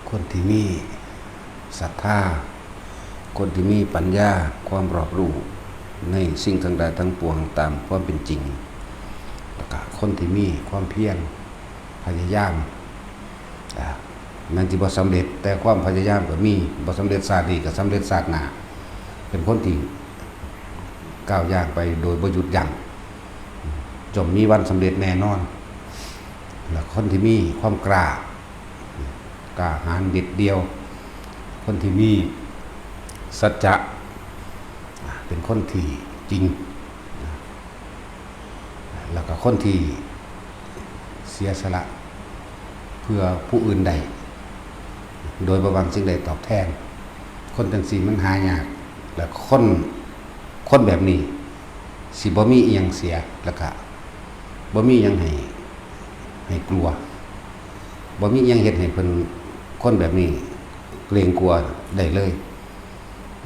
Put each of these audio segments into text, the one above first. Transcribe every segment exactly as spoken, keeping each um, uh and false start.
คนที่มีศรัทธา คนที่มีปัญญา ความรอบรู้ในสิ่งทั้งหลายทั้งปวงตามความเป็นจริง แล้วก็คนที่มีความเพียรพยายาม อ่า แม้นสิบ่สำเร็จ แต่ความพยายามก็มี บ่สำเร็จชาตินี้ก็สำเร็จชาติหน้า เป็นคนที่ก้าวย่างไปโดยบ่หยุดยั้ง ย่อมมีวันสำเร็จแน่นอน และคนที่มีความกล้า กล้าหาญเด็ดเดี่ยว คนที่มีสัจจะ เป็นคนที่จริง แล้วก็คนที่เสียสละเพื่อผู้อื่นได้ โดยบ่หวังสิ่งใดตอบแทน คนจังซี่มันหายาก และคน คนแบบนี้สิบ่มีอิหยังเสีย แล้วก็บ่มีหยังให้ ให้กลัว บ่มีอิหยังเฮ็ดให้เพิ่น คนแบบนี้เกรงกลัวได้เลย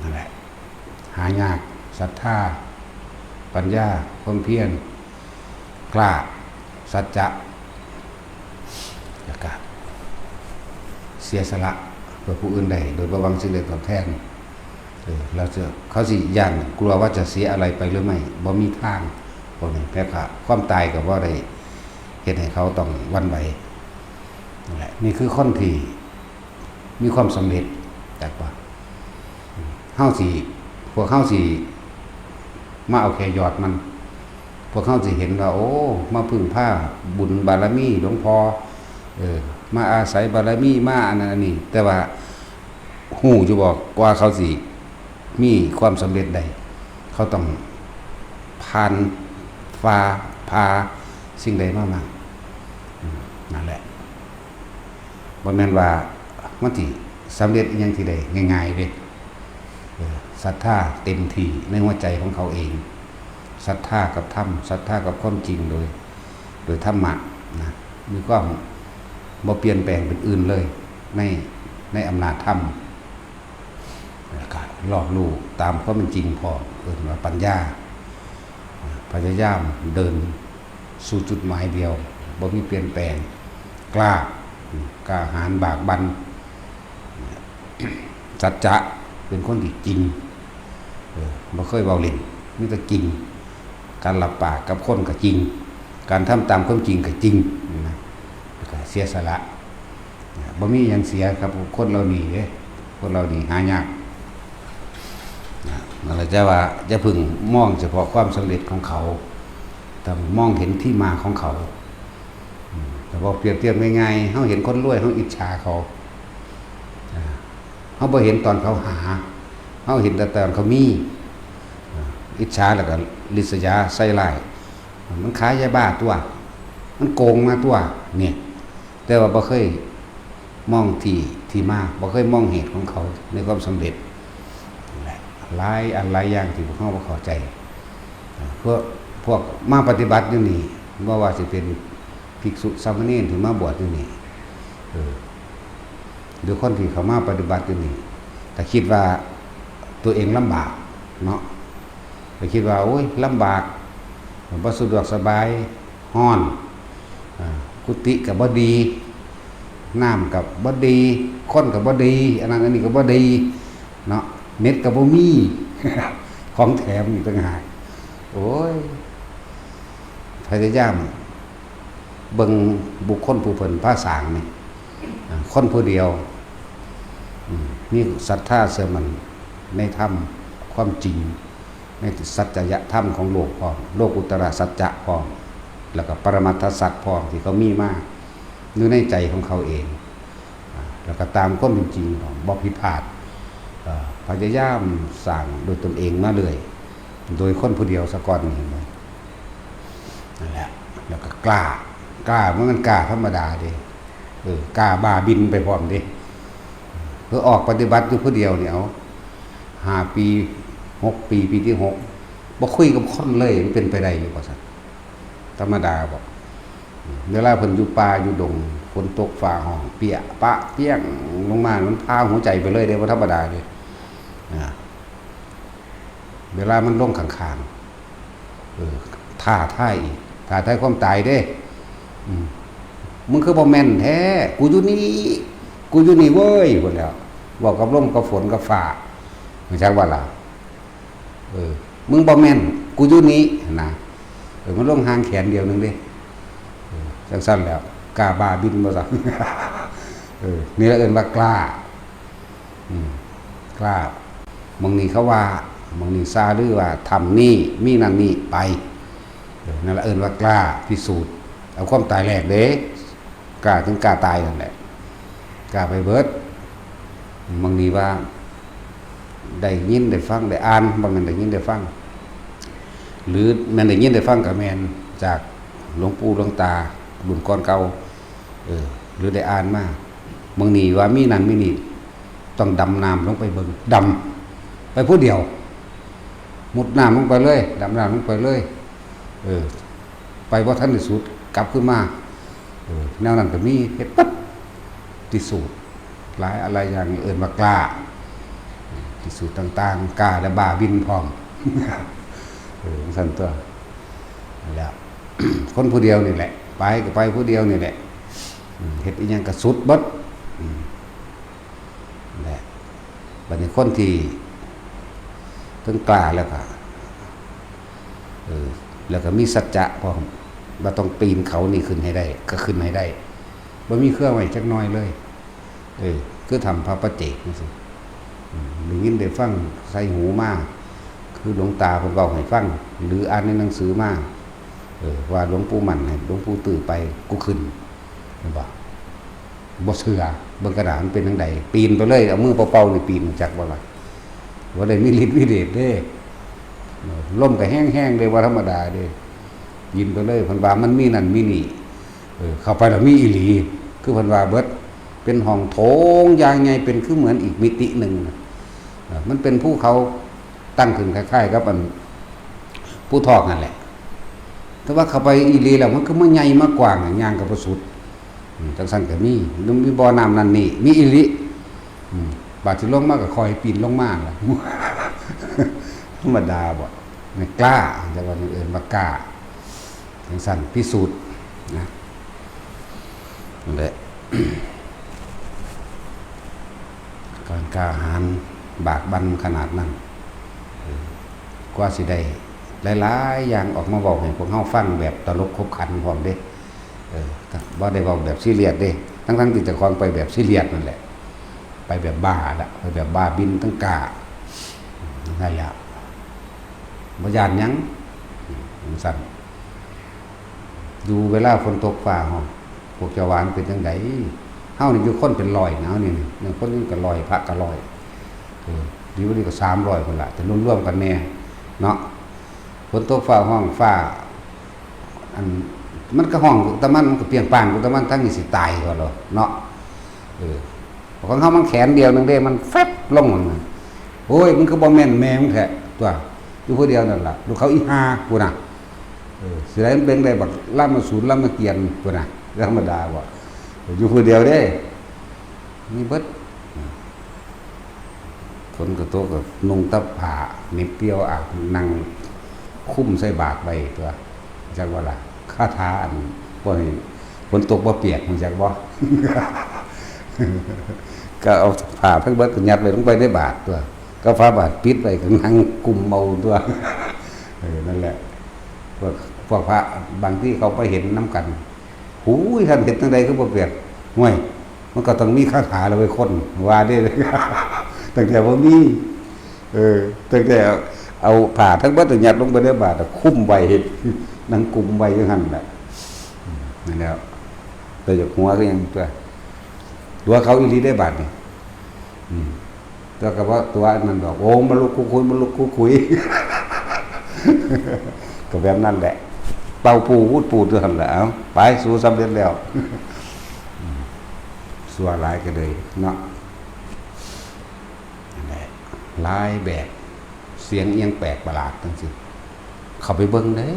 นั่นแหละ หายาก ศรัทธา ปัญญา ความเพียร กล้า สัจจะ แล้วก็เสียสละเพื่อผู้อื่นได้ โดยบ่หวังสิ่งใดตอบแทน เออ เราจะ เขาสิย้านกลัวว่าจะเสียอะไรไปหรือไม่ บ่มีทาง พวกนี้ แม้กระทั่งความตายก็บ่ได้เฮ็ดให้เขาต้องหวั่นไหว นั่นแหละ นี่คือคนที่มีความสำเร็จ จักว่า เฮาสิ พวกเฮาสิมาเอาแค่ยอดมัน พวกเฮาสิเห็นว่า โอ้ มาพึ่งพาบุญบารมีหลวงพ่อ เออ มาอาศัยบารมี มาอันนั้นอันนี้ แต่ว่าฮู้อยู่บ่ กว่าเขาสิมีความสำเร็จได้ เขาต้องผ่านฟ้าผ่าสิ่งใดมาบ้าง อืม นั่นแหละ บ่แม่นว่ามันสิสำเร็จอิหยังที่ใดง่ายๆเด้ เออ ศรัทธาเต็มที่ในหัวใจของเขาเอง ศรัทธากับธรรม ศรัทธากับความจริงโดย โดยธรรมะนะ มีความบ่เปลี่ยนแปลงเป็นอื่นเลย ใน ในอำนาจธรรม แล้วก็รอบรู้ตามความเป็นจริงพร้อม เอิ้นว่าปัญญา พยายามเดินสู่จุดหมายเดียว บ่มีเปลี่ยนแปลง กล้า กล้าหาญบากบั่น สัจจะ เป็นคนที่จริง เออ บ่เคยเว้าเล่น มีแต่จริง การรับปากกับคนก็จริง การทำตามความจริงก็จริง นะ แล้วก็เสียสละ นะ บ่มีหยังเสียกับคนเหล่านี้เด้ คนเหล่านี้หายาก นะ นั่นแหละ จะว่าอย่าเพิ่งมองเฉพาะความสำเร็จของเขา ต้องมองเห็นที่มาของเขา อืม แต่พอเปรียบเทียบง่ายๆ เฮาเห็นคนรวย เฮาอิจฉาเขา อ่า เฮาบ่เห็นตอนเขาหา เฮาเห็นแต่ตอนเขามี อ่า อิจฉาแล้วก็ริษยาใส่ร้าย มันขายยาบ้าตัว มันโกงมาตัว เนี่ย แต่ว่าบ่เคยมองที่ ที่มา บ่เคยมองเหตุของเขาในความสำเร็จ นั่นแหละ หลายอันหลายอย่างที่พวกเฮาบ่เข้าใจ อ่า พวก พวกมาปฏิบัติอยู่นี่ บ่ว่าสิเป็นภิกษุสามเณรที่มาบวชอยู่นี่ เออ หรือคนที่เข้ามาปฏิบัติอยู่นี่ ถ้าคิดว่าตัวเองลำบากเนาะ ถ้าคิดว่า โอ้ย ลำบาก บ่สะดวกสบาย ร้อน อ่า กุฏิก็บ่ดี น้ำก็บ่ดี คนก็บ่ดี อันนั้นอันนี้ก็บ่ดี เนาะ เน็ตก็บ่มี ของแถมอีกต่างหาก โอ้ย พยายามเบิ่งบุคคลผู้เพิ่นพาสร้างนี่ อ่า คนผู้เดียว อืม มีศรัทธาเชื่อมั่นในธรรม ความจริง ในสัจจะธรรมของโลกพร้อม โลกุตตรสัจจะพร้อม แล้วก็ปรมัตถสัจพร้อมที่เขามีมาอยู่ในใจของเขาเอง อ่า แล้วก็ตามความเป็นจริงของบ่ผิดพลาด เอ่อ พยายามสร้างโดยตนเองมาเรื่อย โดยคนผู้เดียวซะก่อนนี่ นั่นแหละ แล้วก็กล้า กล้า มัน มันกล้าธรรมดาเด้ เออ กล้าบ้าบินไปพร้อมเด้ เพื่อออกปฏิบัติอยู่ผู้เดียวเนี่ย เอา ห้าปี หกปี ปีที่หก บ่คุยกับคนเลย มันเป็นไปได้อยู่บ่ซั่น ธรรมดาบ่ เวลาเพิ่นอยู่ป่าอยู่ดง ฝนตกฟ้าฮ้อง เปี้ยปะเปี้ยงลงมา มันผ่าหัวใจไปเลยเด้ บ่ธรรมดาเด้ อ่า เวลามันลงข้างๆ เออ ท้าทายอีก ท้าทายความตายเด้ อืม มึงคือบ่แม่นแท้ กูอยู่นี่ กูอยู่นี่เว้ย พู้นแหล้ว เว้ากับลมกับฝนกับฟ้า รู้จักบ่ล่ะ เออ มึงบ่แม่น กูอยู่นี่ นะ เออ มันลงห่างแขนเดียวหนึ่งเด้ เออ จั่งซั้นแหล้ว กล้าบ้าบินบ่ซั้น เออ นี่ละเอิ้นว่ากล้า อืม กล้า หม่องนี้เขาว่า หม่องนี้ซาลือว่า ถ้ำนี้ มีนั่นนี่ ไป เออ นั่นละเอิ้นว่ากล้า พิสูจน์ เอาความตายแลกเด้ กล้าถึงกล้าตายนั่นแหละ กล้าไปเบิด หม่องนี้ว่า ได้ยินได้ฟังได้อ่าน บ่แม่นได้ยินได้ฟัง หรือแม่นได้ยินได้ฟังก็แม่นจากหลวงปู่หลวงตารุ่นก่อนเก่า เออ หรือได้อ่านมา หม่องนี้ว่ามีนั่นมีนี่ ต้องดำน้ำลงไปเบิ่ง ดำ ไปผู้เดียว มุดน้ำลงไปเลย ดำน้ำลงไปเลย เออ ไปบ่ทันได้สุด กลับขึ้นมา เออ แนวนั้นก็มี เฮ็ดปั๊บ พิสูจน์ หลายอะไรอย่าง เอิ้นว่ากล้า พิสูจน์ต่างๆ กล้าและบ้าบินพร้อม เออ จั่งซั้นตั๊ว นั่นแหละ คนผู้เดียวนี่แหละ ไปก็ไปผู้เดียวนี่แหละ อืม เฮ็ดอิหยังก็สุดเบิด อืม นั่นแหละ บัดนี้คนที่ทั้งกล้าแล้วก็ เออ แล้วก็มีสัจจะพร้อม ว่าต้องปีนเขานี่ขึ้นให้ได้ ก็ขึ้นให้ได้ บ่มีเครื่องไว้จักหน่อยเลย เออ คือถ้ำพระปัจเจกจั่งซี้ อืม ได้ยินได้ฟังใส่หูมา คือหลวงตาเพิ่นเว้าให้ฟัง หรืออ่านในหนังสือมา เออ ว่าหลวงปู่มั่นให้หลวงปู่ตื้อไป กูขึ้น แม่นบ่ บ่เชื่อ เบิ่งกระดาษมันเป็นจั่งใด ปีนไปเลย เอามือเป่าๆนี่ปีน รู้จักบ่ล่ะ บ่ได้มีฤทธิ์วิเดชเด้ เออ ลมก็แฮงๆเด้ บ่ธรรมดาเด้ ปีนไปเลย เพิ่นว่ามันมีนั่นมีนี่ เออ เข้าไปแล้วมีอีหลี คือเพิ่นว่าเบิด เป็นห้องโถงอย่างใหญ่ เป็นคือเหมือนอีกมิติหนึ่งน่ะ เออ มันเป็นภูเขาตั้งขึ้นคล้ายๆกับอันภูทอกนั่นแหละ แต่ว่าเข้าไปอีหลีแล้วมันคือมาใหญ่มากว้างอะ ย่างก็บ่สุด อืม จั่งซั้นก็มี มีบ่อน้ำนั่นนี่ มีอีหลี อืม บาดสิลงมาก็ค่อยปีนลงมาล่ะ ธรรมดาบ่ ไม่กล้า แต่ว่าเอิ้นว่ากล้า จั่งซั้นพิสูจน์นะ นั่นแหละ การกล้าหาญบากบั่นขนาดนั้น เออ กว่าสิได้หลายๆอย่างออกมาเว้าให้พวกเฮาฟังแบบตลกขบขันพร้อมเด้ เออ บ่ได้เว้าแบบซีเรียสเด้ ทั้งๆที่เจ้าของไปแบบซีเรียสนั่นแหละ ไปแบบบ้าละ ไปแบบบ้าบินทั้งกล้า นั่นแหละ บ่ย้านหยัง จั่งซั้น อยู่เวลาฝนตกฟ้าฮ้อง พวกเจ้าว่ามันเป็นจั่งใด เฮานี่อยู่คนเป็นร้อยนะ เฮานี่ นี่คนหนึ่งก็ร้อย พระก็ร้อย เออ อยู่นี่ก็สามร้อยพุ้นล่ะ แต่รวมๆกันแน่ เนาะ ฝนตกฟ้าฮ้อง ฟ้า อัน มันก็ฮ้องแต่มัน มันก็เปรียงปร้างแต่มัน ทั้งนี้สิตายก่อนเหรอ เนาะ เออ ของเฮามันแขนเดียวหนึ่งเด้ มันแฟบลงนั่นน่ะ โอ้ย มันคือบ่แม่นแม่มึงแท้ตั๊ว อยู่ผู้เดียวนั่นล่ะ ลูกเขาอีห่าพุ้นน่ะ เออ สิได้มันเป็นได้บักรามสูรรามเกียรติพุ้นน่ะ ธรรมดาบ่ อยู่ผู้เดียวเด้ มีเบิด ฝนก็ตกก็นุ่งแต่ผ้าเหน็บเปียวอาบ นั่งคุมใส่บาตรไว้ตั๊ว จักว่าล่ะ คาถาอัน บ่ให้ฝนตกบ่เปียก รู้จักบ่ ก็เอาผ้าทั้งเบิดก็ยัดไว้ลงไปในบาตรตั๊ว ก็ฝาบาตรปิดไว้ก็นั่งกุมเอาตั๊ว เออ นั่นแหละ พวก พวกพระบางทีเขาไปเห็นนำกัน หูย ท่านเฮ็ดจั่งใดคือบ่เปียก ห่วย มันก็ต้องมีคาถาแล้วไว้คน ว่าเด้ ตั้งแต่บ่มี เออ ตั้งแต่เอาผ้าทั้งเบิดยัดลงไปในบาตร คุมไว้ นั่งกุมไว้อยู่หั่นแหละ นั่นแหละ แต่อยากหัวคือหยังตั๊ว ตัวเขาอีหลีได้บาดนี่ อืม แต่ก็บ่ตัวอันนั้นดอก โอ้ มาลุกคุย มาลุกคุย ก็แบบนั้นแหละ เป่าปูดปูดอยู่หั่นแหละ เอ้า ไป สูสำเร็จแล้ว อืม ชั่วหลายก็เลยเนาะ นั่นแหละ หลายแบบ เสียงอิหยังแปลกประหลาดจั่งซี้ เข้าไปเบิ่งเด้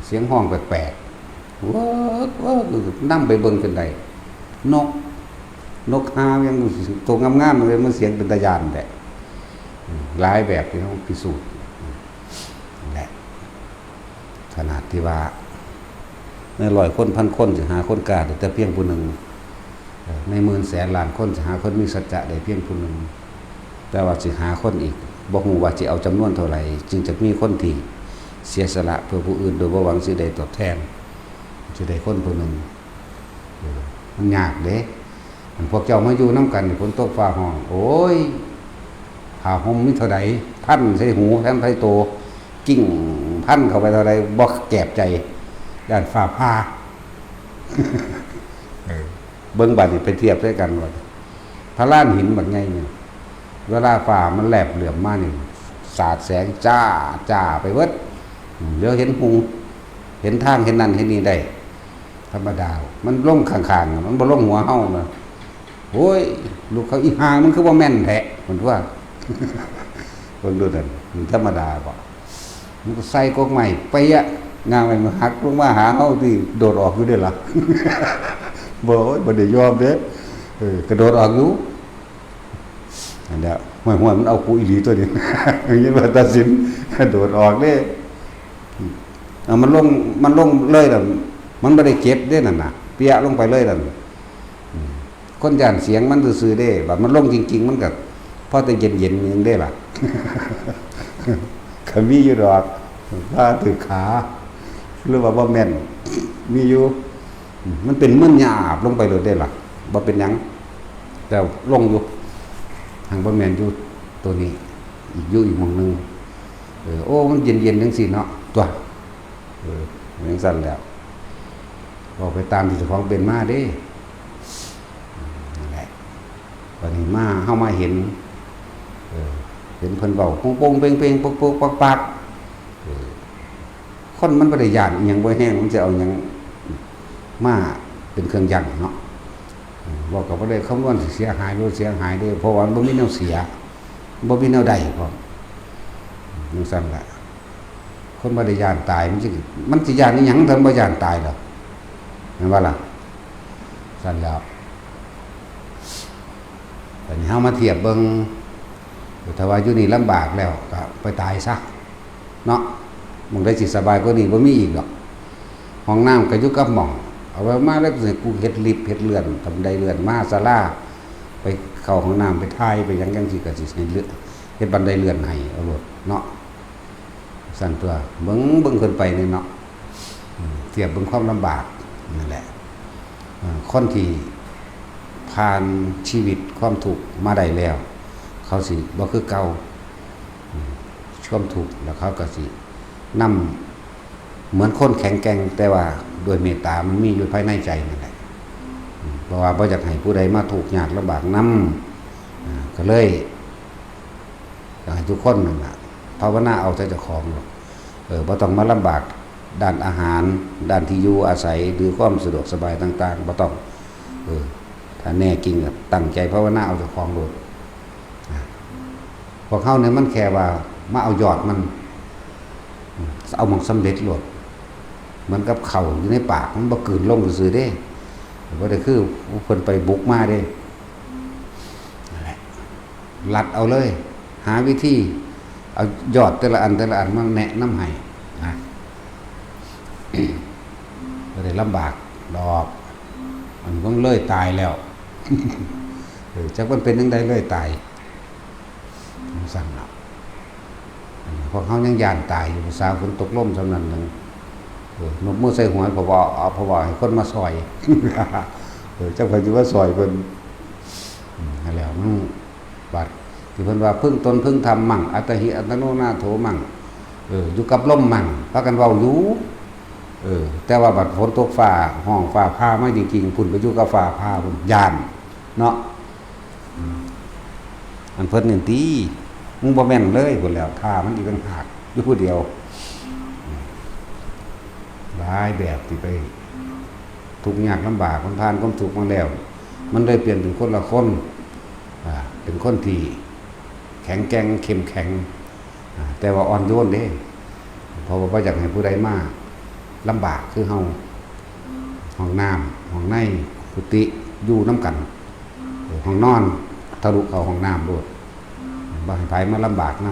เสียงฮ้องแปลกๆ เวิกเวิก นำไปเบิ่งจนได้ นก นกฮาวยัง ตัวงามๆเลย มันเสียงเป็นตาย้านแท้ อืม หลายแบบที่เฮาพิสูจน์ อืม นั่นแหละ ขนาดที่ว่า ในร้อยคน พันคน สิหาคนกล้าได้แต่เพียงผู้หนึ่ง ในหมื่นแสนล้านคนสิหาคนมีสัจจะได้เพียงผู้หนึ่ง แต่ว่าสิหาคนอีก บ่ฮู้ว่าสิเอาจำนวนเท่าไหร่ จึงจะมีคนที่เสียสละเพื่อผู้อื่นโดยบ่หวังสิ่งใดตอบแทน สิได้คนผู้หนึ่ง เออ มันยากเด้ อันพวกเจ้ามาอยู่นำกันนี่ ฝนตกฟ้าฮ้อง โอ้ย ผ้าห่มมีเท่าใด พันใส่หู พันใส่โต กิ่งพันเข้าไปเท่าใด บ่แกบใจ ย้านฟ้าผ่า เออ เบิ่งบัดนี้ไปเทียบใส่กันว่า พระลานหินบักใหญ่นี่ เวลาฟ้ามันแลบเหลื่อมมานี่ สาดแสงจ้า จ้าไปเบิด อืม เดี๋ยวเห็นหุง เห็นทาง เห็นนั่น เห็นนี่ได้ ธรรมดา มันลงข้างๆ มันบ่ลงหัวเฮานะ โอ้ย ลูกเขาอีห่า มันคือบ่แม่นแท้ มันว่า เบิ่งดูนั่น มันธรรมดาบ่ มันก็ใส่กกไม้ไปอะ งางไม้มันหักลงมาหาเฮาที่โดดออกอยู่เด้ล่ะ บ่ โอ้ย บ่ได้ยอมเด้ เออ กระโดดออกอยู่ นั่นแหละ ห้วยๆ มันเอากูอีหลีตัวนี้ ยินว่าตัดสิน กระโดดออกเด้ เอามันลง มันลงเลยล่ะ มันบ่ได้เก็บเด้นั่นน่ะ เปียะลงไปเลยนั่น อืม คนย้านเสียงมันซื่อๆ เด้ บัดมันลงจริงๆ มันก็พอแต่เย็นๆ นึงเด้ล่ะ ก็มีอยู่ดอก ว่าถืกขา หรือว่าบ่แม่น มีอยู่ อืม มันเป็นเหมือนหญ้าอาบลงไปโลดเด้ล่ะ บ่เป็นหยัง แต่ลงอยู่ หังบ่แม่นอยู่ตัวนี้ อีกอยู่อีกหม่องหนึ่ง เออ โอ้ มันเย็นๆ จังซี่เนาะ ตัว เออ จังซั่นแหล้ว เว้าไปตามที่เจ้าของเป็นมาเด้ นั่นแหละ บัดนี้มา เฮามาเห็น เออ เห็นเพิ่นเว้าโป่งๆ เป่งๆ ปกๆ ปักๆ เออ คนมันบ่ได้ย้านอิหยังบ่แฮง มันสิเอาหยังมาเป็นเครื่องยั้งเนาะ เออ เว้าก็บ่ได้คำนวณสิเสียหายบ่เสียหายเด้ เพราะว่ามันบ่มีแนวเสีย บ่มีแนวได้พร้อม จังซั่นล่ะ คนบ่ได้ย้านตาย มันสิ มันสิย้านอิหยัง ถ้ามันบ่ย้านตายดอก แม่นบ่ล่ะ ซั่นแล้ว บัดนี้เฮามาเทียบเบิ่ง ถ้าว่าอยู่นี่ลำบากแล้ว ก็ไปตายซะ เนาะ หม่องใดสิสบายกว่านี้บ่มีอีกดอก ห้องน้ำก็อยู่กับหม่อง เอาไว้มาแล้วสิกูเฮ็ดลิฟต์เฮ็ดเลื่อน บันไดเลื่อนมาศาลา ไปเข้าห้องน้ำ ไปถ่าย ไปหยังจังซี่ ก็สิให้เลื่อน เฮ็ดบันไดเลื่อนให้ เอาโลดเนาะ ซั่นตัว เบิ่ง เบิ่งเพิ่นไปนี่เนาะ อืม เทียบเบิ่งความลำบาก นั่นแหละ เอ่อ คนที่ผ่านชีวิตความทุกข์มาได้แล้ว เขาสิบ่คือเก่า อืม ความทุกข์ แล้วเขาก็สินำ เหมือนคนแข็งแกร่ง แต่ว่าด้วยเมตตามันมีอยู่ภายในใจนั่นแหละ อืม เพราะว่าบ่อยากให้ผู้ใดมาทุกข์ยากลำบากนำ อ่า ก็เลย อยากให้ทุกคนนั่นล่ะ ภาวนาเอาแต่เจ้าของโลด เออ บ่ต้องมาลำบากด้านอาหาร ด้านที่อยู่อาศัย หรือความสะดวกสบายต่างๆ บ่ต้อง เออ ถ้าแน่จริงก็ตั้งใจภาวนาเอาเจ้าของโลด อ่ะ พวกเฮาเนี่ยมันแค่ว่ามาเอายอดมัน อืม เอาหม่องสำเร็จโลด เหมือนกับข้าวอยู่ในปาก มันบ่กลืนลงซื่อๆ เด้ บ่ได้คือเพิ่นไปบุกมาเด้ นั่นแหละ ลัดเอาเลย หาวิธี เอายอดแต่ละอันแต่ละอันมาแนะนำให้นะ บ่ได้ลำบากดอก อันเพิ่งเลยตายแล้ว เออ จักมันเป็นจั่งใดเลยตาย จั่งซั่นล่ะ อันนี้พวกเฮายังย้านตายอยู่ ภาษาฝนตกลมส่ำนั้นหนึ่ง เออ นกมือใส่หวย เพราะว่า เอา เพราะว่าให้คนมาซอย เออ จักไผสิมาซอยเพิ่น อืม นั่นแหละ มัน บัดที่เพิ่นว่า "พึงตนพึงธรรมมั่ง อัตตาหิอัตโนนาโถมั่ง เออ อยู่กับลมมั่ง" พากันเว้าอยู่ เออ แต่ว่าบัดฝนตกฟ้าฮ้องฟ้าผ่ามาจริงๆ พุ้นไปอยู่กับฟ้าผ่าพุ้น ย้านเนาะ อืม อันเพิ่นนี่ติ มึงบ่แม่นเลยพุ้นแหล้ว ท่ามันอีกต่างหาก อยู่ผู้เดียว อืม หลายแบบที่ไปทุกข์ยากลำบาก มันผ่านความทุกข์มาแล้ว มันเลยเปลี่ยนเป็นคนละคน อ่า เป็นคนที่แข็งแกร่งเข้มแข็ง อ่า แต่ว่าอ่อนโยนเด้ เพราะว่าบ่อยากให้ผู้ใดมาลำบากคือเฮา ห้องน้ำ ห้องในกุฏิ อยู่นำกัน ห้องนอน ทะลุเข้าห้องน้ำโลด บ่ให้ไผมาลำบากน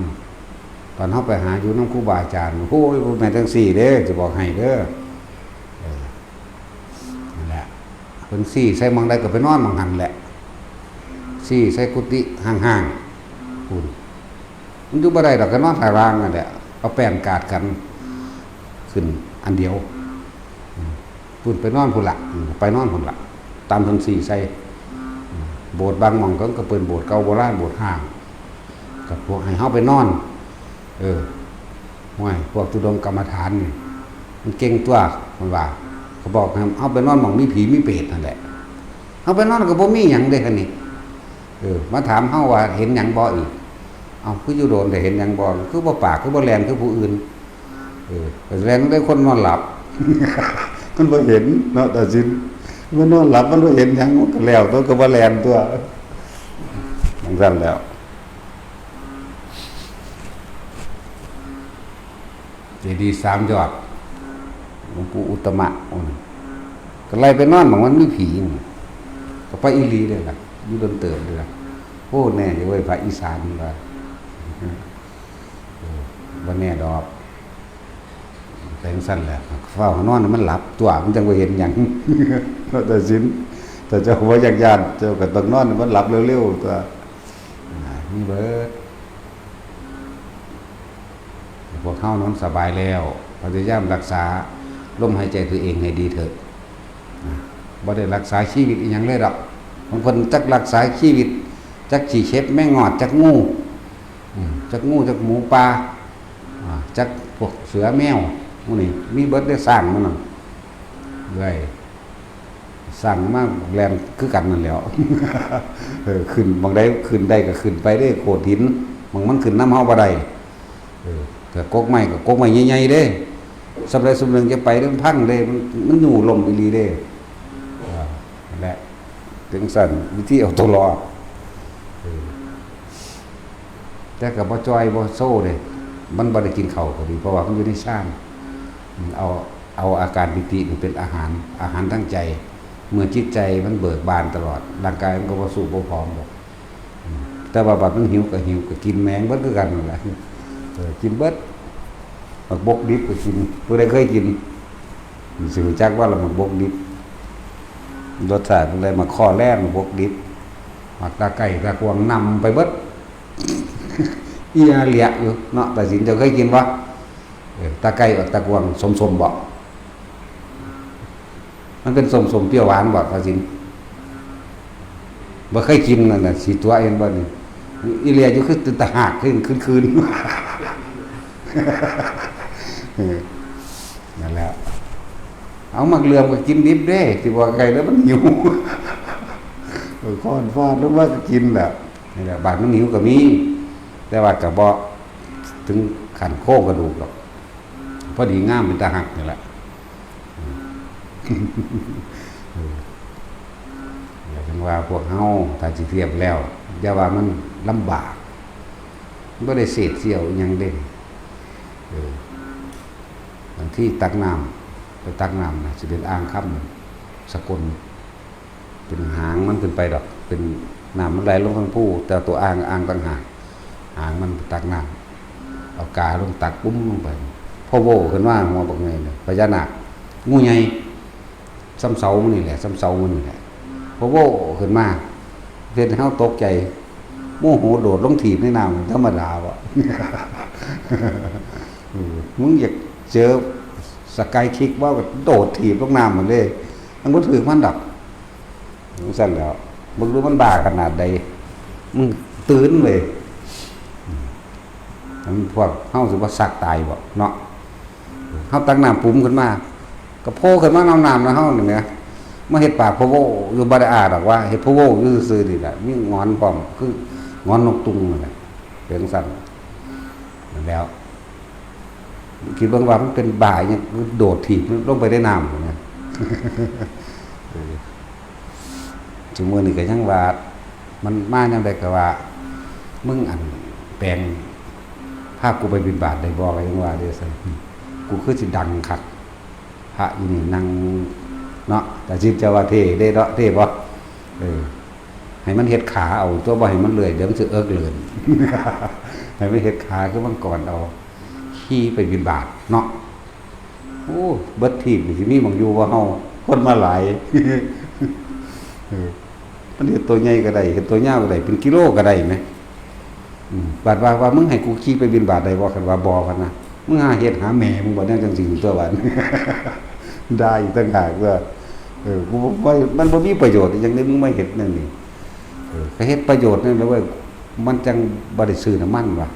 ำ ตอนเฮาไปหาอยู่นำครูบาอาจารย์ โอ้ย บ่แม่นจั่งซี้เด้ สิบอกให้เด้อ เออ นั่นแหละ เพิ่นซี้ใส่หม่องใดก็ไปนอนหม่องหั้นแหละ ซี้ใส่กุฏิห่างๆ พู้น มันอยู่บ่ได้ดอก ก็นอนข้างล่างนั่นแหละ เอาแป้นกาดกัน ขึ้นอันเดียว อืม พู้นไปนอนพู้นละ อืม ไปนอนพู้นละ ตามเพิ่นซี้ใส่ อืม โบสถ์บางหม่องก็ ก็เป็นโบสถ์เก่าโบราณ โบสถ์ร้าง ก็พวกให้เฮาไปนอน เออ ห้วย พวกธุดงกรรมฐานนี่ มันเก่งตั๊ว มันว่า เขาบอกให้เฮาไปนอนหม่องมีผีมีเปรตนั่นแหละ เฮาไปนอนก็บ่มีหยังเด้ คันนี้ เออ มาถามเฮาว่าเห็นหยังบ่อีก เอ้า คืออยู่โดนแต่เห็นหยังบ่ คือบ่ปาก คือบ่แล่น คือผู้อื่น เออ ก็แสดงว่าคนนอนหลับ มันบ่เห็นเนาะ ตาสิน มันนอนหลับ มันบ่เห็นหยัง มันก็แล้วตั๊ว ก็บ่แล่นตั๊ว จั่งซั้นแหล้ว เจดีย์สามยอด หลวงปู่อุตตมะ อืม ก็ไล่ไปนอนหม่องมันมีผี ก็ไปอีหลีเลยล่ะ อยู่โดนเติบเลยล่ะ โอ้ แน่อยู่เว้ย พระอีสานนี่ว่า เออ บ่แน่ดอก เป็นจั่งซั้นแหละ ฟ้าวนอนให้มันหลับตั๊ว มันจั่งบ่เห็นหยัง แต่สิน แต่เจ้าบ่อยากย้าน เจ้าก็ต้องนอนให้มันหลับเร็วๆ ตั๊ว อ่า มีเบิด พวกเฮานอนสบายแล้ว พยายามรักษาลมหายใจตัวเองให้ดีเถอะ นะ บ่ได้รักษาชีวิตอีหยังเลยดอก บางคนจักรักษาชีวิต จักขี้เข็บแมงงอด จักงู อืม จักงู จักหมูป่า อ่า จักพวกเสือแมว หมู่นี้ มีเบิดเด้อ ช้างมันนั่น เรื่อย ช้างมาแล่นคือกันนั่นแหล้ว เออ ขึ้น หม่องใดขึ้นได้ก็ขึ้นไปเด้ โขดหิน หม่องมันขึ้นนำเฮาบ่ได้ เออ ก็กกไม้ก็กกไม้ใหญ่ๆเด้ ส่ำใดส่ำหนึ่งจะไปเด้ มันพังเด้ มัน มันอยู่ล้มอีหลีเด้ อ่า นั่นแหละ จั่งซั้น วิธีเอาตัวรอด เออ แต่ก็บ่จ่อยบ่โซเด้ มันบ่ได้กินข้าวก็ดี เพราะว่ามันอยู่ในฌาน อืม เอา เอาอาการปีตินี่เป็นอาหาร อาหารทางใจ เมื่อจิตใจมันเบิกบานตลอด ร่างกายมันก็บ่สู้บ่ผอมดอก อืม แต่ว่าบัดมันหิวก็หิว ก็กินแม่งเบิดคือกันนั่นแหละ เออ กินเบิด หมากบกดิบก็กิน ผู้ใดเคยกิน สิรู้จักว่าละหมากบกดิบ รสชาติเป็นไง หมากข้อแล่น หมากบกดิบ หมากตาไก่ตากวางนำไปเบิด อีหยังเหลียอยู่เนาะ ตาสิน เจ้าเคยกินบ่ เออ ตาไก่บักตากวางส้มๆบ่ มันเป็นส้มๆเปรี้ยวหวานบ่ ตาสิน บ่เคยกินนั่นน่ะ สิตัวเห็นบ่นี่ อีเหลียอยู่คือตาหากขึ้นคืนๆ เออ นั่นแหละ เอาหมากเหลื่อมก็กินดิบเด้ สิบอกไก่แล้วมันหิว เออ ค้อนฟาดลงมาก็กินแหละ นี่แหละ บาดมันหิวก็มี แต่ว่าก็บ่ถึงขั้นโครงกระดูกดอก พอดีงามเป็นตาฮักนี่แหละ เออ แล้วจั่งว่าพวกเฮา ถ้าสิเทียบแล้ว อย่าว่ามันลำบาก มันบ่ได้เศษเสี้ยวอิหยังเด้ เออ บางทีตักน้ำ ไปตักน้ำนะ สิเป็นอ่างคำสกล เป็นหางมันขึ้นไปดอก เป็นน้ำมันไหลลงทางภู แต่ตัวอ่าง อ่างต่างหาก หางมันไปตักน้ำ เอากาลงตักปุ้มลงไป พอโว่ขึ้นมาหัวบักไงเนี่ย พญานาค งูใหญ่ ส่ำเสามันนี่แหละ ส่ำเสามันนี่แหละ พอโว่ขึ้นมา เฮ็ดให้เฮาตกใจ โมโหโดดลงถีบในน้ำธรรมดาบ่ เออ มึงอยากเจอสกายคิกบ่ ก็โดดถีบลงน้ำมันเลย มันบ่ถืกมันดอก จั่งซั้นแหล้ว มึงรู้มันบ้าขนาดใด มึงตื่นเลย อืม มันพวกเฮาสิว่าสักตายบ่เนาะ เฮาตักน้ำปุ๋มขึ้นมา ก็โผล่ขึ้นมานำน้ำนะเฮานี่แหม มาเฮ็ดปากพะโว้อยู่ บ่ได้อ้าดอกว่า เฮ็ดพะโว้อยู่ซื่อๆนี่แหละ มีหงอนพร้อม คือหงอนนกตุ่งนั่นแหละ เป็นจั่งซั้น นั่นแหล้ว คิดเบิ่งว่ามันเป็นบ้าอิหยัง โดดถีบลงไปในน้ำนะ เออ ซุมื้อนี้ก็ยังว่า มันมายามใดก็ว่า มึงอันแปลง พากูไปบิณฑบาตได้บ่ ก็ยังว่าเด้ซั่น กูคือสิดังคัก พระอยู่นี่นั่งเนาะ แต่สิเจ้าว่าเท่เด้เนาะ เท่บ่ เออ ให้มันเฮ็ดขาเอาตัว บ่ให้มันเลื่อย เดี๋ยวมันสิเอิกเลื่อน ให้มันเฮ็ดขาคือมังกรเอา ขี่ไปบิณฑบาตเนาะ โอ้ เบิดทีปนี่สิมีหม่องอยู่บ่เฮา คนมาหลาย มันเฮ็ดตัวใหญ่ก็ได้ เฮ็ดตัวยาวก็ได้ เป็นกิโลก็ได้แหม อืม บาดว่า ว่ามึงให้กูขี่ไปบิณฑบาตได้บ่ คันว่าบ่ พันนะ มึงหาเฮ็ดหาแม่มึงบ่ แนวจั่งซี้ตัว บาด ด่าอีกต่างหากว่า เออ กูบ่ มันบ่มีประโยชน์อิหยังเด้ มึงมาเฮ็ดแนวนี้ เออ ก็เฮ็ดประโยชน์นั่นแหละเว้ย มันจั่งบ่ได้ซื้อน้ำมันว่ะ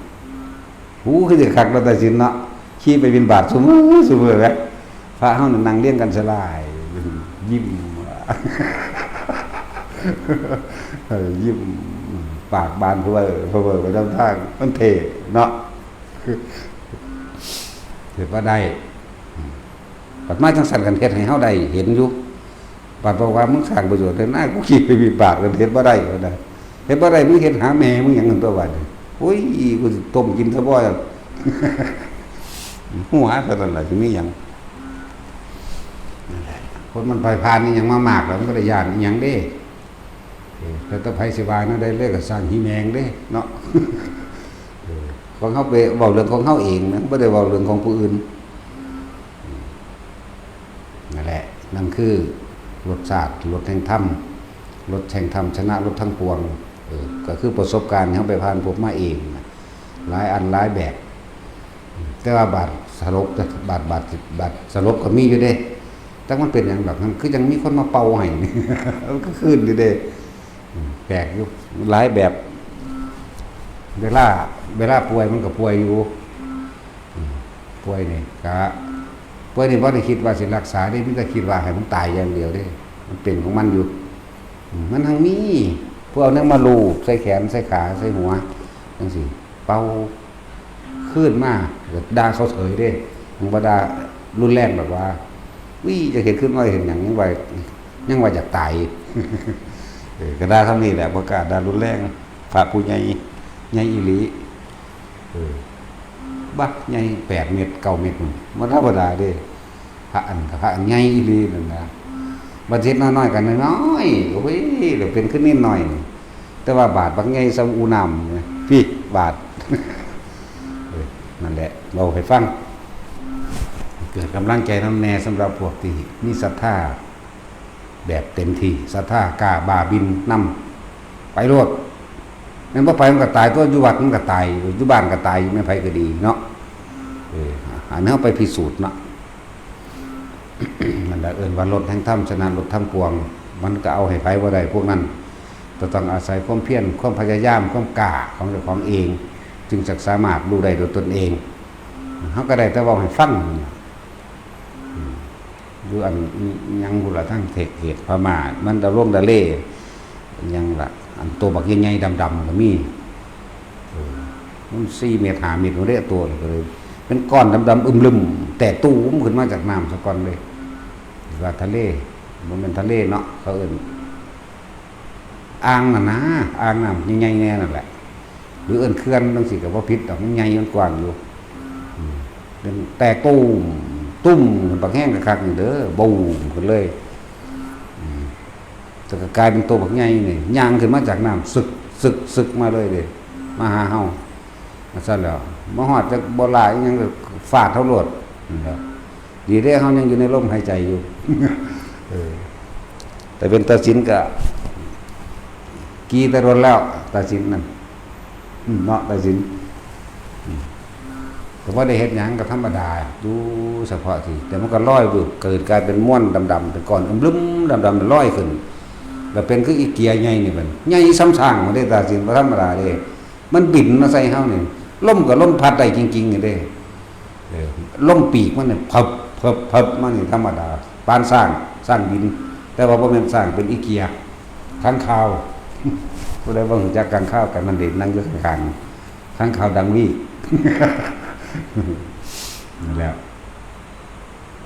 หูคือสิคักเนาะ ตาสินเนาะ ขี่ไปบิณฑบาตซุมื้อซุมื้อแหม พระเฮานั่นนั่งเรียงกันสลาย ยิ้ม เออ ยิ้ม ปากบานเพ้อเพ้อไปนำทาง มันเท่เนาะ เฮ็ดบ่ได้ บัดมาจั่งซั้น คันเฮ็ดให้เฮาได้เห็นอยู่ บัดบอกว่า มึงสร้างประโยชน์เด้อนะ กูขี่ไปบิณฑบาต คันเฮ็ดบ่ได้ ว่าซั่น เฮ็ดบ่ได้ มึงเฮ็ดหาแม่มึงหยัง ซั่นตัว บาดนี้ โอ้ย กูสิต้มกินซะบ่ หัวเท่านั้นล่ะ สิมีหยัง นั่นแหละ คนมันไปผ่านนี่หยังมามากแล้ว มันบ่ได้ย้านอิหยังเด้ เออ แล้วแต่ไผสิว่าแนวใดเลย ก็สร้างหิแมงเด้เนาะ เออ ของเฮาไปเว้าเรื่องของเฮาเองนะ บ่ได้เว้าเรื่องของผู้อื่น นั่นแหละ นั่นคือรสชาติ รสแห่งธรรม รสแห่งธรรมชนะรสทั้งปวง เออ ก็คือประสบการณ์ที่เฮาไปผ่านพบมาเองนะ หลายอันหลายแบบ แต่ว่าบาดสลบ บาด บาด บาดสลบก็มีอยู่เด้ จักมันเป็นหยังดอก มันคือยังมีคนมาเป่าให้ มันก็คืนอยู่เด้ อืม แปลกอยู่ หลายแบบ เวลา เวลาป่วยมันก็ป่วยอยู่ อืม ป่วยนี่กะ ป่วยนี่บ่ได้คิดว่าสิรักษาเด้ มีแต่คิดว่าให้มันตายอย่างเดียวเด้ มันเป็นของมันอยู่ อืม มันทั้งมี พวกเอาแนวมาลูบใส่แขน ใส่ขา ใส่หัว จั่งซี้ เป่า คืนมา ก็ด่าเขาเฉยเด้ มันบ่ด่ารุนแรงแบบว่า วิ จะเห็นขึ้นมาเห็นหยัง ยังว่า ยังว่าอยากตาย เออ ก็ด่าคำนี้แหละ บ่กล้าด่ารุนแรง พระผู้ใหญ่ ใหญ่อีหลี เออ บักใหญ่ แปดเมตร เก้าเมตร มันบ่ธรรมดาเด้ พระอัน พระอันใหญ่อีหลีนั่นนะ บัดเฮ็ดน้อยๆ กันน้อยๆ โอ้ย เดี๋ยวเป็นขึ้นนิดหน่อย แต่ว่าบาดบักใหญ่ส่ำอูน้ำเนี่ย พี่ บาด เออ นั่นแหละ เว้าให้ฟัง เกิดกำลังใจนำแน่สำหรับพวกที่มีศรัทธา แบบเต็มที่ ศรัทธากล้าบ้าบินนำ ไปโลด แม่นบ่ไปมันก็ตายตัว อยู่วัดมันก็ตาย อยู่บ้านก็ตาย อยู่แม่นไผก็ดีเนาะ เออ อันนี้เฮาไปพิสูจน์เนาะ นั่นแหละเอิ้นว่ารสแห่งธรรมชนะรสทั้งปวง มันก็เอาให้ไผบ่ได้พวกนั้น ก็ต้องอาศัยความเพียร ความพยายาม ความกล้าของเจ้าของเอง จึงจะสามารถรู้ได้โดยตนเอง เฮาก็ได้แต่เว้าให้ฟัง อืม อยู่อันอิหยังพุ้นล่ะ ทางเขตพม่า มันดาลงดาเล อิหยังล่ะ อันโตบักใหญ่ๆ ดำๆ ก็มี เออ มันสี่เมตร ห้าเมตรพุ้นเด้ โตนี่ก็เลย เป็นก้อนดำๆ อึมลึม แตกตูมขึ้นมาจากน้ำซะก่อนเลย ว่าทะเล บ่แม่นทะเลเนาะ เขาเอิ้น อ่างน่ะนะ อ่างน้ำใหญ่ๆ แน่นั่นแหละ หรือเอิ้นเขื่อนจั่งซี้ก็บ่ผิดดอก มันใหญ่มันกว้างอยู่ อืม เป็นแตกตูม ตุ้ม บักแฮงคักๆ นี่เด้อ บูมขึ้นเลย อืม แต่ก็กลายเป็นโตบักใหญ่นี่ ย่างขึ้นมาจากน้ำ สึก สึก สึกมาเลยเด้ มาหาเฮา ว่าซั่นแล้ว มาฮอดจักบ่หลายอิหยังก็ฟาดเฮาโลด นั่นแหละ ดีเด้ เฮายังอยู่ในลมหายใจอยู่ เออ แต่เป็นตาสินก็ กี่แต่โดนแล้ว ตาสินนั่น อืม เนาะ ตาสิน อืม ก็บ่ได้เฮ็ดหยัง ก็ธรรมดา อยู่เฉพาะที่ แต่มันก็ลอยวืบ เกิดกลายเป็นมวลดำๆ เป็นก้อนอึมลึมดำๆ ลอยขึ้น แล้วเป็นคืออีเกียใหญ่นี่บัด ใหญ่ส่ำช้างเด้ ตาสิน บ่ธรรมดาเด้ มันบินมาใส่เฮานี่ ลมก็ลมพัดได้จริงๆ นี่เด้ เออ ลมปีกมันเนี่ย เพิบ เพิบ เพิบ มานี่ธรรมดา ปานช้าง ช้างบิน แต่ว่าบ่แม่นช้าง เป็นอีเกีย ค้างคาว ผู้ใดบ่รู้จักค้างคาว ก็นั่นเด้ นั่งอยู่ข้างๆ ค้างคาวดังวี นั่นแหละ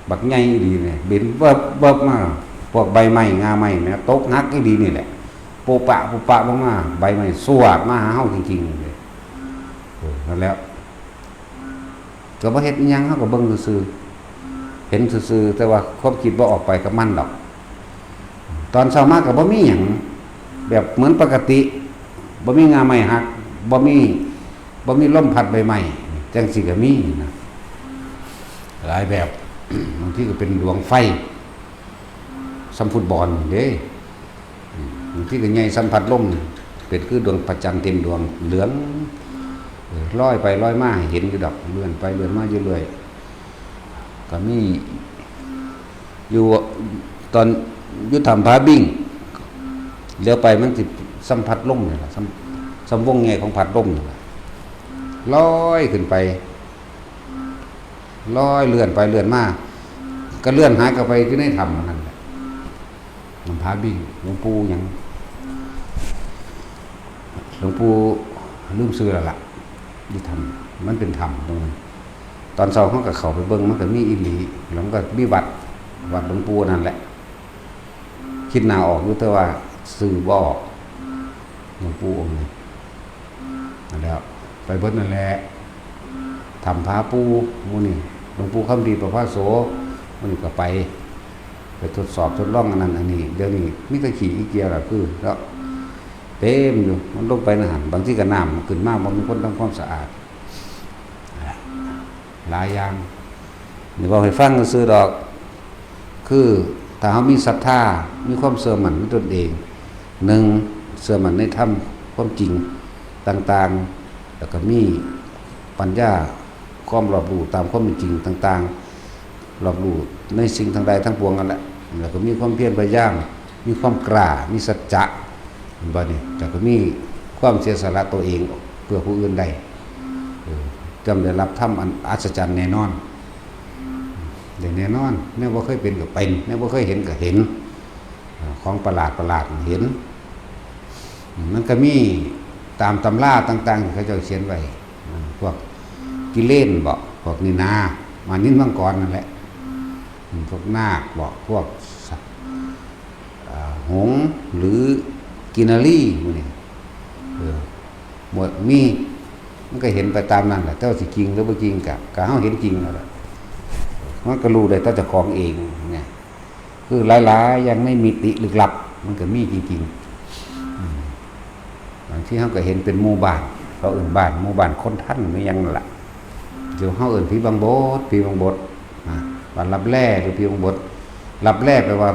บักใหญ่อีหลีเนี่ย บินเวิบเวิบมา พวกใบไม้ ง่าไม้แหม ตกหักอีหลีนี่แหละ โปะปะ โปะปะลงมา ใบไม้สวดมาหาเฮาจริงๆ เลย เออ นั่นแหละ ก็บ่เฮ็ดอิหยัง เฮาก็เบิ่งซื่อๆ เห็นซื่อๆ แต่ว่าความคิดบ่ออกไปกับมันดอก ตอนเช้ามาก็บ่มีหยัง แบบเหมือนปกติ บ่มีง่าไม้หัก บ่มี บ่มีลมพัดใบไม้ จั่งซี้ก็มีนะ หลายแบบ บางทีก็เป็นดวงไฟ ส่ำฟุตบอลเด้ อืม บางทีก็ใหญ่ส่ำพัดลม เป็นคือดวงพระจันทร์เต็มดวง เหลือง เออ ลอยไปลอยมา เห็นอยู่ดอก เลื่อนไปเลื่อนมาอยู่เรื่อย ก็มีอยู่ ตอนอยู่ถ้ำผาบิ่ง เหลียวไปมันสิส่ำพัดลมนี่ล่ะ ส่ำ ส่ำวงใหญ่ของพัดลมนี่ล่ะ ลอยขึ้นไป ลอยเลื่อนไปเลื่อนมา ก็เลื่อนหายเข้าไปอยู่ในถ้ำนั่นแหละ ถ้ำผาบิ่ง หลวงปู่หยัง หลวงปู่ลืมชื่อแล้วล่ะ อยู่ถ้ำ มันเป็นถ้ำตรงนั้น ตอนเช้าเขาก็เข้าไปเบิ่ง มันก็มีอีหลี แล้วมันก็มีวัด วัดหลวงปู่นั่นแหละ คิดหน้าออกอยู่ แต่ว่าชื่อบ่ออก หลวงปู่องค์นี้ นั่นแหล้ว ไปเบิ่งนั่นแหละ ถ้ำผาปู่หมู่นี่ หลวงปู่คำดีประภาโส หมู่นี่ก็ไป ไปทดสอบทดลองอันนั้นอันนี้ เดี๋ยวนี้มีแต่ขี้อีเกียล่ะ คือ แล้ว เต็มอยู่ มันลงไปในหั้น บางทีก็น้ำขึ้นมา บ่มีคนทำความสะอาด หลายอย่าง นี่เว้าให้ฟังซื่อๆดอก คือถ้าเฮามีศรัทธา มีความเชื่อมั่นในตนเอง หนึ่ง เชื่อมั่นในธรรม ความจริงต่างๆ แล้วก็มีปัญญา ความรอบรู้ตามความเป็นจริงต่างๆ รอบรู้ในสิ่งทั้งหลายทั้งปวงนั่นแหละ แล้วก็มีความเพียรพยายาม มีความกล้า มีสัจจะ เห็นบ่นี่ แล้วก็มีความเสียสละตัวเองเพื่อผู้อื่นได้ เออ ย่อมได้รับธรรมอันอัศจรรย์แน่นอน ได้แน่นอน แนวบ่เคยเป็นก็เป็น แนวบ่เคยเห็นก็เห็น อ่า ของประหลาดประหลาดเห็น มันก็มีตามตำราต่างๆที่เขาเจ้าเขียนไว้ อ่า พวกกิเลนบ่ พวกนี่นา มานินมังกรนั่นแหละ อืม พวกนาคบ่ พวก อ่า หงส์หรือกินนารีหมู่นี่ เออ หมดมี มันก็เห็นไปตามนั้นแหละ แต่ว่าสิจริงหรือบ่จริงก็ ก็เฮาเห็นจริงนั่นแหละ มันก็รู้ได้แต่เจ้าของเองเนี่ย คือหลายๆ อย่างในมิติลึกลับ มันก็มีจริงๆ อืม บางทีเฮาก็เห็นเป็นหมู่บ้าน เขาเอิ้นบ้าน หมู่บ้านคนทันหรือหยังนั่นล่ะ เดี๋ยวเฮาเอิ้นผีบังบด ผีบังบด นะ บ้านลับแลหรือผีบังบด ลับแลแปลว่า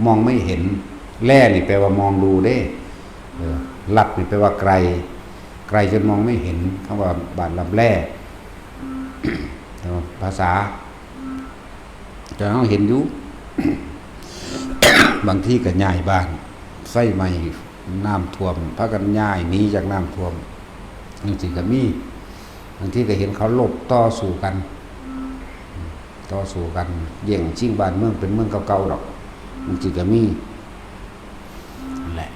มองไม่เห็น แลนี่แปลว่ามองดูเด้ เออ ลับนี่แปลว่าไกล ไกลจนมองไม่เห็น คำว่าบ้านลับแล ภาษา แต่เฮาเห็นอยู่ บางทีก็ย้ายบ้าน ไฟไหม้ น้ำท่วม พากันย้ายหนีจากน้ำท่วม จั่งซี้ก็มี บางทีก็เห็นเขารบต่อสู้กัน ต่อสู้กัน แย่งชิงบ้านเมืองเป็นเมืองเก่าๆดอก จั่งซี้ก็มี นั่นแหละ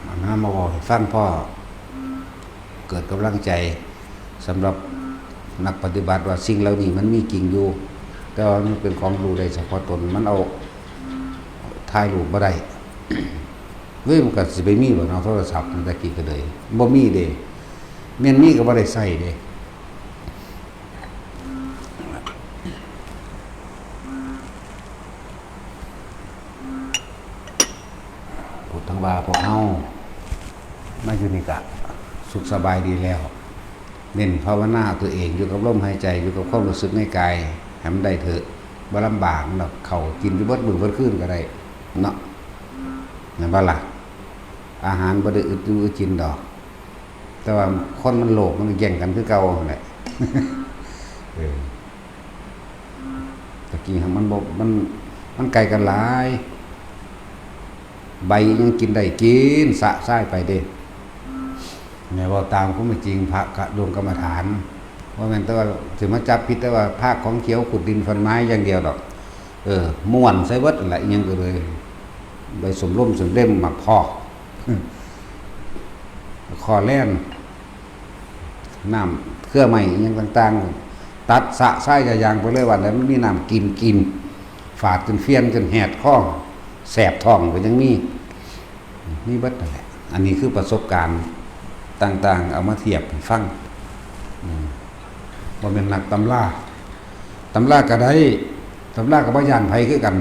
เอาน้ำมาบอกให้ฟังพ่อ เกิดกำลังใจ สำหรับนักปฏิบัติว่าสิ่งเหล่านี้มันมีจริงอยู่ แต่ว่ามันเป็นของรู้ได้เฉพาะตน มันเอาถ่ายรูปบ่ได้ เว้ย มันก็สิไปมีบ่เนาะ โทรศัพท์มันตะกี้ก็เลย บ่มีเด้ แม่นมีก็บ่ได้ใช้เด้ พูดถึงว่าพวกเฮามาอยู่นี่ก็สุขสบายดีแล้ว เน้นภาวนาตัวเอง อยู่กับลมหายใจ อยู่กับความรู้สึกในกาย ให้มันได้เถอะ บ่ลำบากดอก เข้ากินอยู่เบิดมื้อเบิดคืนก็ได้ เนาะ แม่นบ่ล่ะ อาหารบ่ได้อึดอยู่อึดกินดอก แต่ว่าคนมันโลภ มันก็แย่งกันคือเก่าหั่นแหละ เออ ตะกี้หั่นมันบ่ มัน มันไกลกันหลาย ใบยังกินได้ กินสะสายไปเด้ แม่นเว้าตามความเป็นจริง พระกะดวงกรรมฐาน บ่แม่นแต่ว่าสิมาจับผิดแต่ว่าพระของเขียวขุดดินฟันไม้อย่างเดียวดอก เออ ม่วนใส่เบิดนั่นแหละ อิหยังก็เลย ใบส้มลมส้มเล่ม หมากพอก คอแล่น น้ำเครือไม้อิหยังต่างๆ ตัดสะสายยายางไปเลย วันนั้นมันมีน้ำกิน กิน ฝาดจนเฟี้ยนจนแหดคอ แสบท้องก็ยังมี มีเบิดนั่นแหละ อันนี้คือประสบการณ์ต่างๆ เอามาเทียบให้ฟัง อืม บ่แม่นนักตำรา ตำราก็ได้ ตำราก็บ่ย้านไผคือกัน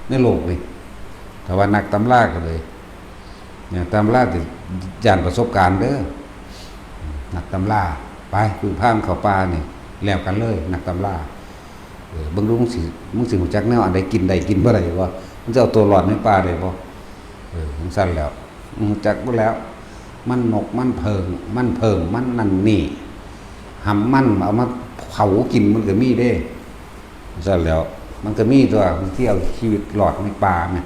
ในโลกนี่ แต่ว่านักตำราก็เลย เนี่ย ตำราสิย้านประสบการณ์เด้อ นักตำรา ไป คือพามันเข้าป่านี่ แล้วกันเลย นักตำรา เออ เบิ่งดูมึงสิ มึงสิรู้จักแนวอันใดกินได้กินบ่ได้บ่ มึงจะเอาตัวรอดในป่าได้บ่ เอ จั่งซั้นแหล้ว ฮู้จักเบิดแหล้ว มันนกมันเผิ่ง มันเผิ่ง มันนั่นนี่ หำมันเอามาเผากินมันก็มีเด้ จั่งซั้นแหล้ว มันก็มีตั๊ว ที่เอาชีวิตรอดในป่าแหม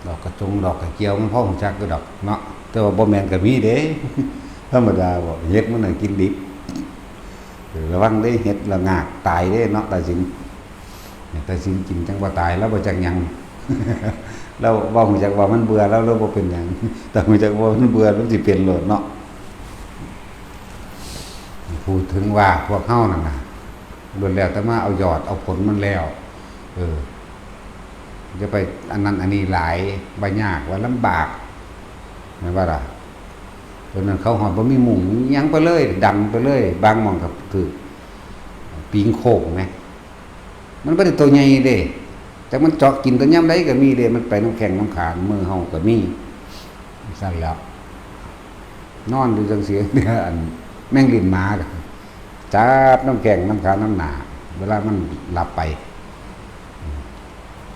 ดอกกระจงดอกกระเจียวมันพอฮู้จักอยู่ดอกเนาะ แต่ว่าบ่แม่นก็มีเด้ ธรรมดาบ่ เห็ดมันน่ะกินดิบ เออ ระวังเด้ เห็ดละงากตายเด้เนาะ ตาสิน ตาสินกินจั่งบ่ตาย ลาวบ่จักหยัง ลาวบ่ฮู้จักว่ามันเบื่อ ลาวเลยบ่เป็นหยัง แต่ฮู้จักว่ามันเบื่อ มันสิเป็นโลดเนาะ พูดถึงว่าพวกเฮานั่นน่ะ ล้วนแล้วแต่มาเอายอดเอาผลมันแล้ว เออ อย่าไปอันนั้นอันนี้หลาย บ่ยาก ว่าลำบาก แม่นบ่ล่ะ ตอนนั้นเขาฮอดบ่มีมุ้งหยังไปเลย ดันไปเลย บางหม่องก็ถืกปิงโค้งแหม มันบ่ได้โตใหญ่เด้ แต่มันเจาะกินตอนยามใดก็มีเด้ มันไปนำแข้งนำขา มือเฮาก็มี จั่งซั้นแหล้ว นอนอยู่จั่งซี้ เนี่ย อันแมงลิ้นหมาก็จับนำแข้งนำขานำหน้า เวลามันหลับไป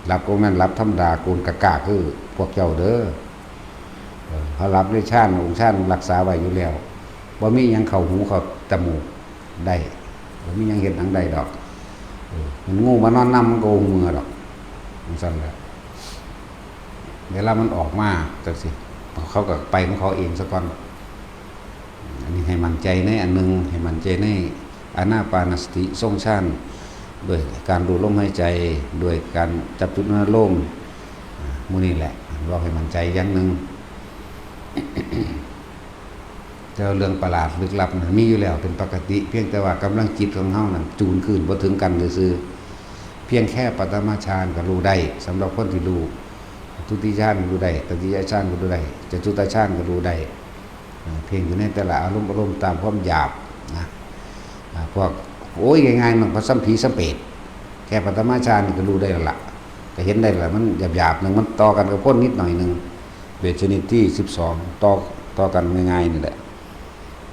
หลับก็แม่นหลับธรรมดา โกนกะกะคือพวกเจ้าเด้อ เออ เขาหลับในฌาน องค์ฌานรักษาไว้อยู่แล้ว บ่มีหยังเข้าหูเข้าจมูกได้ บ่มีหยังเฮ็ดหยังได้ดอก เออ มันงูมานอนนำมันก็บ่เมือดอก จั่งซั้นแหละ เวลามันออกมาจั่งซี้ เขาก็ไปของเขาเองซะก่อน อันนี้ให้มั่นใจในอันหนึ่ง ให้มั่นใจในอานาปานสติทรงฌาน ด้วยการดูลมหายใจ ด้วยการจับจุดอนุโลม อ่า หมู่นี้แหละ เว้าให้มั่นใจอย่างหนึ่ง แต่ว่าเรื่องประหลาดลึกลับนั้นมีอยู่แล้วเป็นปกติ เพียงแต่ว่ากำลังจิตของเฮานั้นจูนคลื่นบ่ถึงกันซื่อๆ เพียงแค่ปฐมฌานก็รู้ได้ สำหรับคนที่รู้ ทุติยฌานก็รู้ได้ ตติยฌานก็รู้ได้ จตุตฌานก็รู้ได้ อ่า เพียงอยู่ในแต่ละอารมณ์ อารมณ์ตามความหยาบนะ อ่า พวก โอ้ย ง่ายๆ มันก็ซ้ำผีซ้ำเปรต แค่ปฐมฌานนี่ก็รู้ได้แล้วล่ะ ก็เห็นได้แล้ว มันหยาบๆ หนึ่ง มันต่อกันกับคนนิดหน่อยหนึ่ง เวทชนิดที่สิบสอง ต่อ ต่อกันง่ายๆ นี่แหละ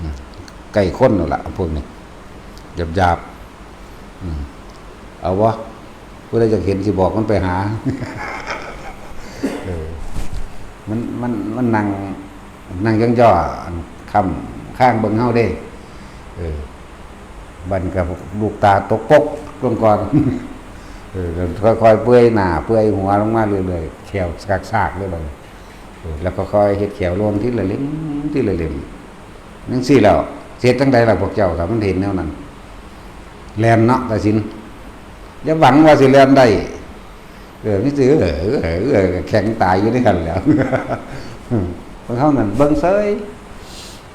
อืม ใกล้คนนั่นล่ะ พวกนี้ หยาบๆ อืม เอาวะ ผู้ใดอยากเห็นสิบอกมันไปหา เออ มัน มัน มันนั่ง นั่งย่อๆ อันค้ำค้างเบิ่งเฮาเด้ เออ บัดนี้ก็ลูกตาตกปกลงก่อน เออ แล้วค่อยๆ เปื่อยหน้า เปื่อยหัวลงมาเรื่อยๆ แข้วซากๆ เลยบัดนี้ เออ แล้วก็ค่อยเฮ็ดแข้วโลนทีละเล่ม ทีละเล่ม จั่งซี้แล้ว สิเฮ็ดจั่งใดล่ะพวกเจ้า ถ้ามันเห็นแนวนั้น แล่นเนาะ ตาสิน อย่าหวังว่าสิแล่นได้ เออ มีแต่ เออ เออ เออ แข็งตายอยู่ในหั่นแหล้ว เบิ่งเฮานั่น เบิ่งเซย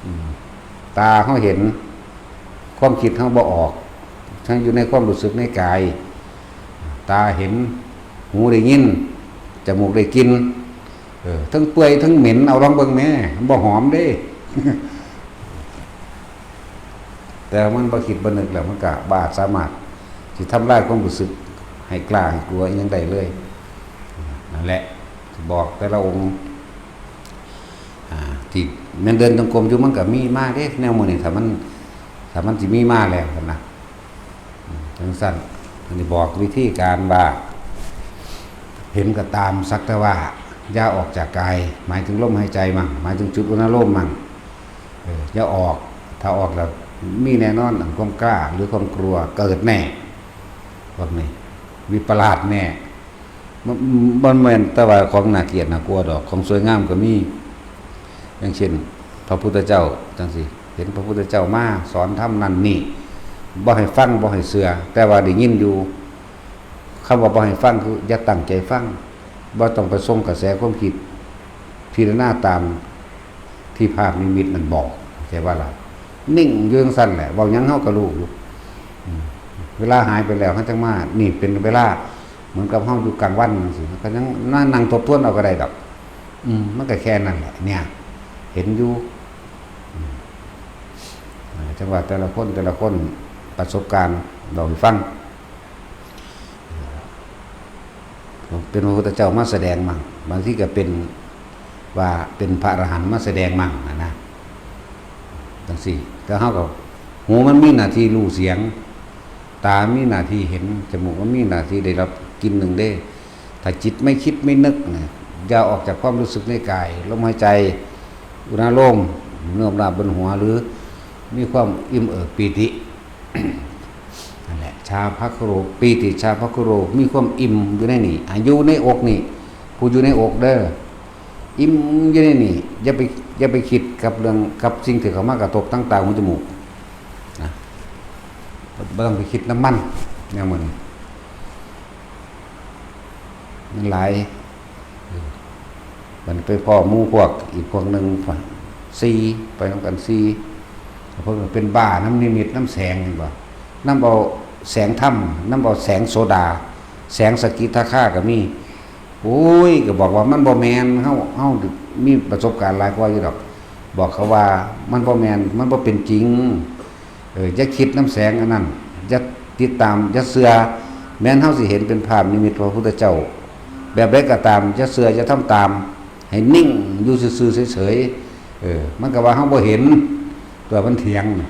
อืม ตาเฮาเห็น ความคิดเฮาบ่ออก ทั้งอยู่ในความรู้สึกในกาย ตาเห็น หูได้ยิน จมูกได้กลิ่น เออ ทั้งเปื่อยทั้งเหม็น เอาลองเบิ่งแหม มันบ่หอมเด้ แต่มันบ่คิดบ่นึกแล้ว มันก็บ่อาจสามารถสิทำลายความรู้สึกให้กล้าให้กลัวอิหยังได้เลย นั่นแหละ บอกแต่ละองค์ อ่า ที่แม่นเดินจงกรมอยู่ มันก็มีมาเด้ แนวหมู่นี้ ถ้ามัน ถ้ามันสิมีมาแล้วนะ อืม จั่งซั้น อันนี้บอกวิธีการว่า เห็นก็ตาม สักแต่ว่า อย่าออกจากกาย หมายถึงลมหายใจมั่ง หมายถึงจุดอนุโลมมั่ง เออ อย่าออก ถ้าออกแล้ว มีแน่นอน อันความกล้าหรือความกลัวเกิดแน่ พวกนี้ วิปลาสแน่ มัน มันแม่นแต่ว่าของน่าเกลียดน่ากลัวดอก ของสวยงามก็มี อย่างเช่น พระพุทธเจ้าจั่งซี้ เห็นพระพุทธเจ้ามาสอนธรรมนั่นนี่ บ่ให้ฟัง บ่ให้เชื่อ แต่ว่าได้ยินอยู่ คำว่าบ่ให้ฟังคืออย่าตั้งใจฟัง บ่ต้องไปส่งกระแสความคิด พิจารณาตามที่ภาพนิมิตนั้นบอก เข้าใจบ่ล่ะ นิ่งอยู่จั่งซั้นแหละ เว้าหยังเฮาก็รู้อยู่ อืม เวลาหายไปแล้ว เฮาจั่งมา นี่เป็นเวลา เหมือนกับเฮาอยู่กลางวันจั่งซี้ ก็ยังมานั่งทบทวนเอาก็ได้ดอก อืม มันก็แค่นั้นแหละ เนี่ย เห็นอยู่ อืม อ่า จั่งว่าแต่ละคน แต่ละคน ประสบการณ์ เล่าให้ฟัง เป็นพระพุทธเจ้ามาแสดงมั่ง บางทีก็เป็นว่าเป็นพระอรหันต์มาแสดงมั่งนะนะ จั่งซี้ แต่เฮาก็ หูมันมีหน้าที่รู้เสียง ตามีหน้าที่เห็น จมูกมันมีหน้าที่ได้รับกลิ่นหนึ่งเด้ ถ้าจิตไม่คิดไม่นึกนะ อย่าออกจากความรู้สึกในกาย ลมหายใจ อุณาโลม เนิบหน้าบนหัว หรือมีความอิ่มเอิบปีติ นั่นแหละ ชาพะคุโร ปีติชาพะคุโร มีความอิ่มอยู่ในนี่ อ่ะ อยู่ในอกนี่ ผู้อยู่ในอกเด้อ อิ่มอยู่ในนี่ อย่าไป อย่าไปคิดกับเรื่อง กับสิ่งที่เข้ามากระทบทางตา หู จมูก นะ บ่ต้องไปคิดนำมัน แนวมัน มันหลาย เออ มันไปพ้อหมู่พวกอีกพวกหนึ่ง สี่ ไปนำกัน สี่ เพิ่นก็เป็นบ้านำนิมิตนำแสง เห็นบ่ นำเอาแสงธรรม นำเอาแสงโสดา แสงสกิทาคาก็มี โอ้ย ก็บอกว่ามันบ่แม่น เฮา เฮามีประสบการณ์หลายกว่าอยู่ดอก บอกเขาว่ามันบ่แม่น มันบ่เป็นจริง เออ อย่าคิดนำแสงอันนั้น อย่าติดตาม อย่าเชื่อ แม้นเฮาสิเห็นเป็นภาพนิมิตพระพุทธเจ้า แบบใดก็ตาม อย่าเชื่อ อย่าทำตาม ให้นิ่งอยู่ซื่อๆ เฉยๆ เออ มันก็ว่าเฮาบ่เห็น ตัวมันเถียงน่ะ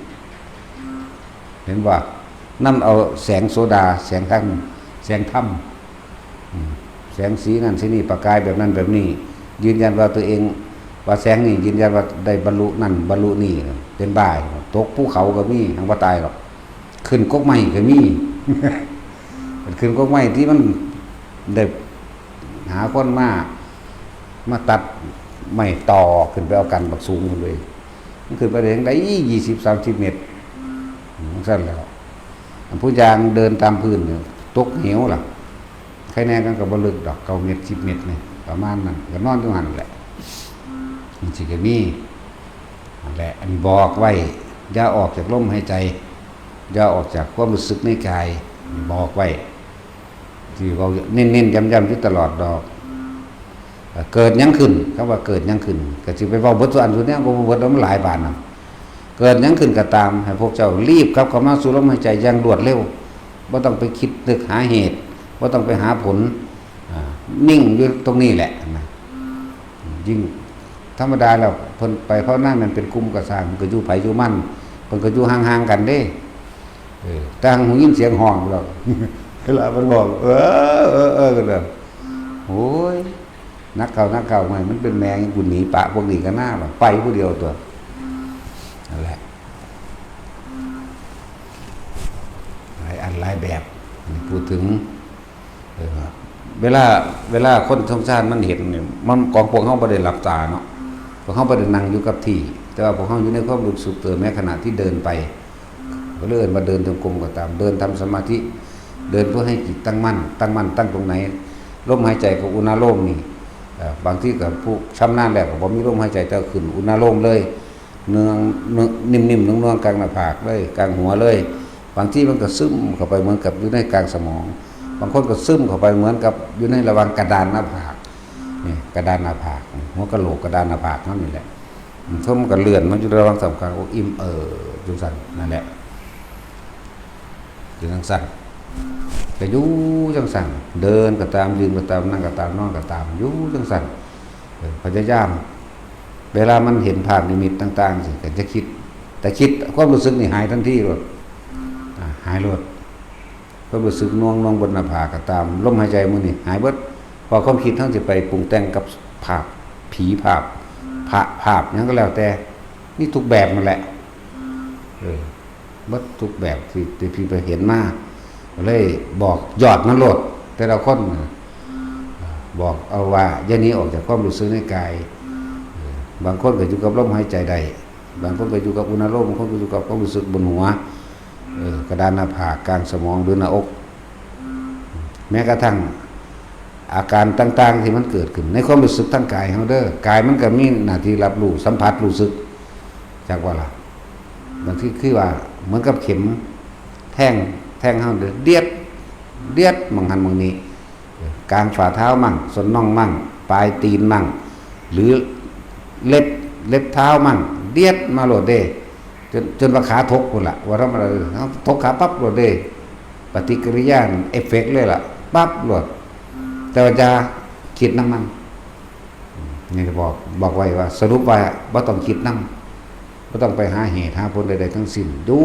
เห็นบ่ นำเอาแสงโสดา แสงธรรม แสงธรรม อืม แสงสีนั่นสีนี่ ประกายแบบนั้นแบบนี้ ยืนยันว่าตัวเอง ว่าแสงนี่ ยืนยันว่าได้บรรลุนั่นบรรลุนี่ เป็นบ้า ตกภูเขาก็มี หังบ่ตายหรอก ขึ้นกกไม้ก็มี ขึ้นกกไม้ที่มันได้ หาคนมา มาตัดไม้ต่อขึ้นไปเอากันบักสูงขึ้นเลย มันขึ้นไปได้จั่งใด ยี่สิบ สามสิบ เมตร อืม จั่งซั่นแหล้ว อันผู้ย่างเดินตามพื้นเนี่ย ตกเหวล่ะ ใครแน่กันก็บ่ลึกดอก เก้า เมตร สิบ เมตรนี่ ประมาณนั้น ก็นอนอยู่หั่นแหละ มันสิก็มี นั่นแหละ อันบอกไว้ อย่าออกจากลมหายใจ อย่าออกจากความรู้สึกในกาย บอกไว้ ที่เว้าเน้นๆ ย้ำๆ อยู่ตลอดดอก เกิดหยังขึ้น คำว่าเกิดหยังขึ้น ก็สิไปเว้าเบิดซุอันซุแนว บ่เบิดดอก มันหลายปานนั้น เกิดหยังขึ้นก็ตาม ให้พวกเจ้ารีบกลับเข้ามาสู่ลมหายใจอย่างรวดเร็ว บ่ต้องไปคิดนึกหาเหตุ บ่ต้องไปหาผล อ่า นิ่งอยู่ตรงนี้แหละนะ ยิ่งธรรมดาแล้ว เพิ่นไปภาวนาแม่นเป็นกลุ่มก็ซ่าง เพิ่นก็อยู่ไผอยู่มัน เพิ่นก็อยู่ห่างๆ กันเด้ เออ แต่หั้งหูยินเสียงฮ้องแล้ว เวลาเพิ่นฮ้อง เออ เออ เออ กันเด้อ โอ้ย หนักเข้า หนักเข้า ไม่ มันเป็นแม่ง กูหนีปะพวกนี้ก็น่าว่ะ ไปผู้เดียวตัว นั่นแหละ หลายอันหลายแบบ พูดถึง เออ เวลา เวลาคนสงสารมันเห็นเนี่ย มัน ของพวกเฮาบ่ได้หลับตาเนาะ พวกเฮาบ่ได้นั่งอยู่กับที่ แต่ว่าพวกเฮาอยู่ในความรู้สึกตัว แม้ขณะที่เดินไป ก็เลยเอิ้นว่าเดินจงกรมก็ตาม เดินทำสมาธิ เดินเพื่อให้จิตตั้งมั่น ตั้งมั่นตั้งตรงไหน ลมหายใจกับอุณาโลมนี่ เอ่อ บางทีก็ผู้ชำนาญแล้วก็บ่มีลมหายใจ แต่ขึ้นอุณาโลมเลย เนือง เนือง นิ่มๆ เนืองๆ กลางหน้าผากเลย กลางหัวเลย บางทีมันก็ซึมเข้าไปเหมือนกับอยู่ในกลางสมอง บางคนก็ซึมเข้าไปเหมือนกับอยู่ในระหว่างกระดานหน้าผาก นี่ กระดานหน้าผาก หัวกะโหลก กระดานหน้าผากเฮานี่แหละ มันก็เลื่อนมาอยู่ระหว่างสามกลางอก อิ่มเอิบจั่งซั่น นั่นแหละ อยู่จั่งซั่น ก็อยู่จั่งซั่น เดินก็ตาม ยืนก็ตาม นั่งก็ตาม นอนก็ตาม อยู่จั่งซั่น เออ พยายาม เวลามันเห็นภาพนิมิตต่างๆ สิ ก็จะคิด แต่คิด ความรู้สึกนี่หายทันทีโลด อ่า หายโลด ความรู้สึกหน่วงๆ บนหน้าผากก็ตาม ลมหายใจมื้อนี้หายเบิด เพราะความคิดเฮาสิไปปรุงแต่งกับภาพ ผีภาพ พระภาพ หยังก็แล้วแต่ มีทุกแบบนั่นแหละ เออ เบิดทุกแบบที่ ที่พี่ไปเห็นมา ก็เลยบอกยอดมันโลด แต่ละคนน่ะ บอกเอาว่าอย่าหนีออกจากความรู้สึกในกาย เออ บางคนก็อยู่กับลมหายใจได้ บางคนก็อยู่กับอุณาโลม บางคนก็อยู่กับความรู้สึกบนหัว เออ กระดานหน้าผาก กลางสมอง หรือหน้าอก แม้กระทั่งอาการต่างๆ ที่มันเกิดขึ้นในความรู้สึกทางกายเฮาเด้อ กายมันก็มีหน้าที่รับรู้ สัมผัส รู้สึก จักว่าล่ะ บางทีคือว่าเหมือนกับเข็มแทง แทงเฮาเดียด เดียดหม่องหั้นหม่องนี้ กลางฝ่าเท้ามั่ง ส้นน่องมั่ง ปลายตีนมั่ง หรือเล็บ เล็บเท้ามั่ง เดียดมาโลดเด้ จน จนว่าขาถกพุ้นล่ะ ว่าธรรมดา เฮาถกขาปั๊บโลดเด้ ปฏิกิริยา เอฟเฟกต์เลยล่ะ ปั๊บโลด แต่ว่าอย่าคิดนำมัน นี่ก็บอก บอกไว้ว่า สรุปว่าบ่ต้องคิดนำ บ่ต้องไปหาเหตุหาผลใดๆ ทั้งสิ้น อยู่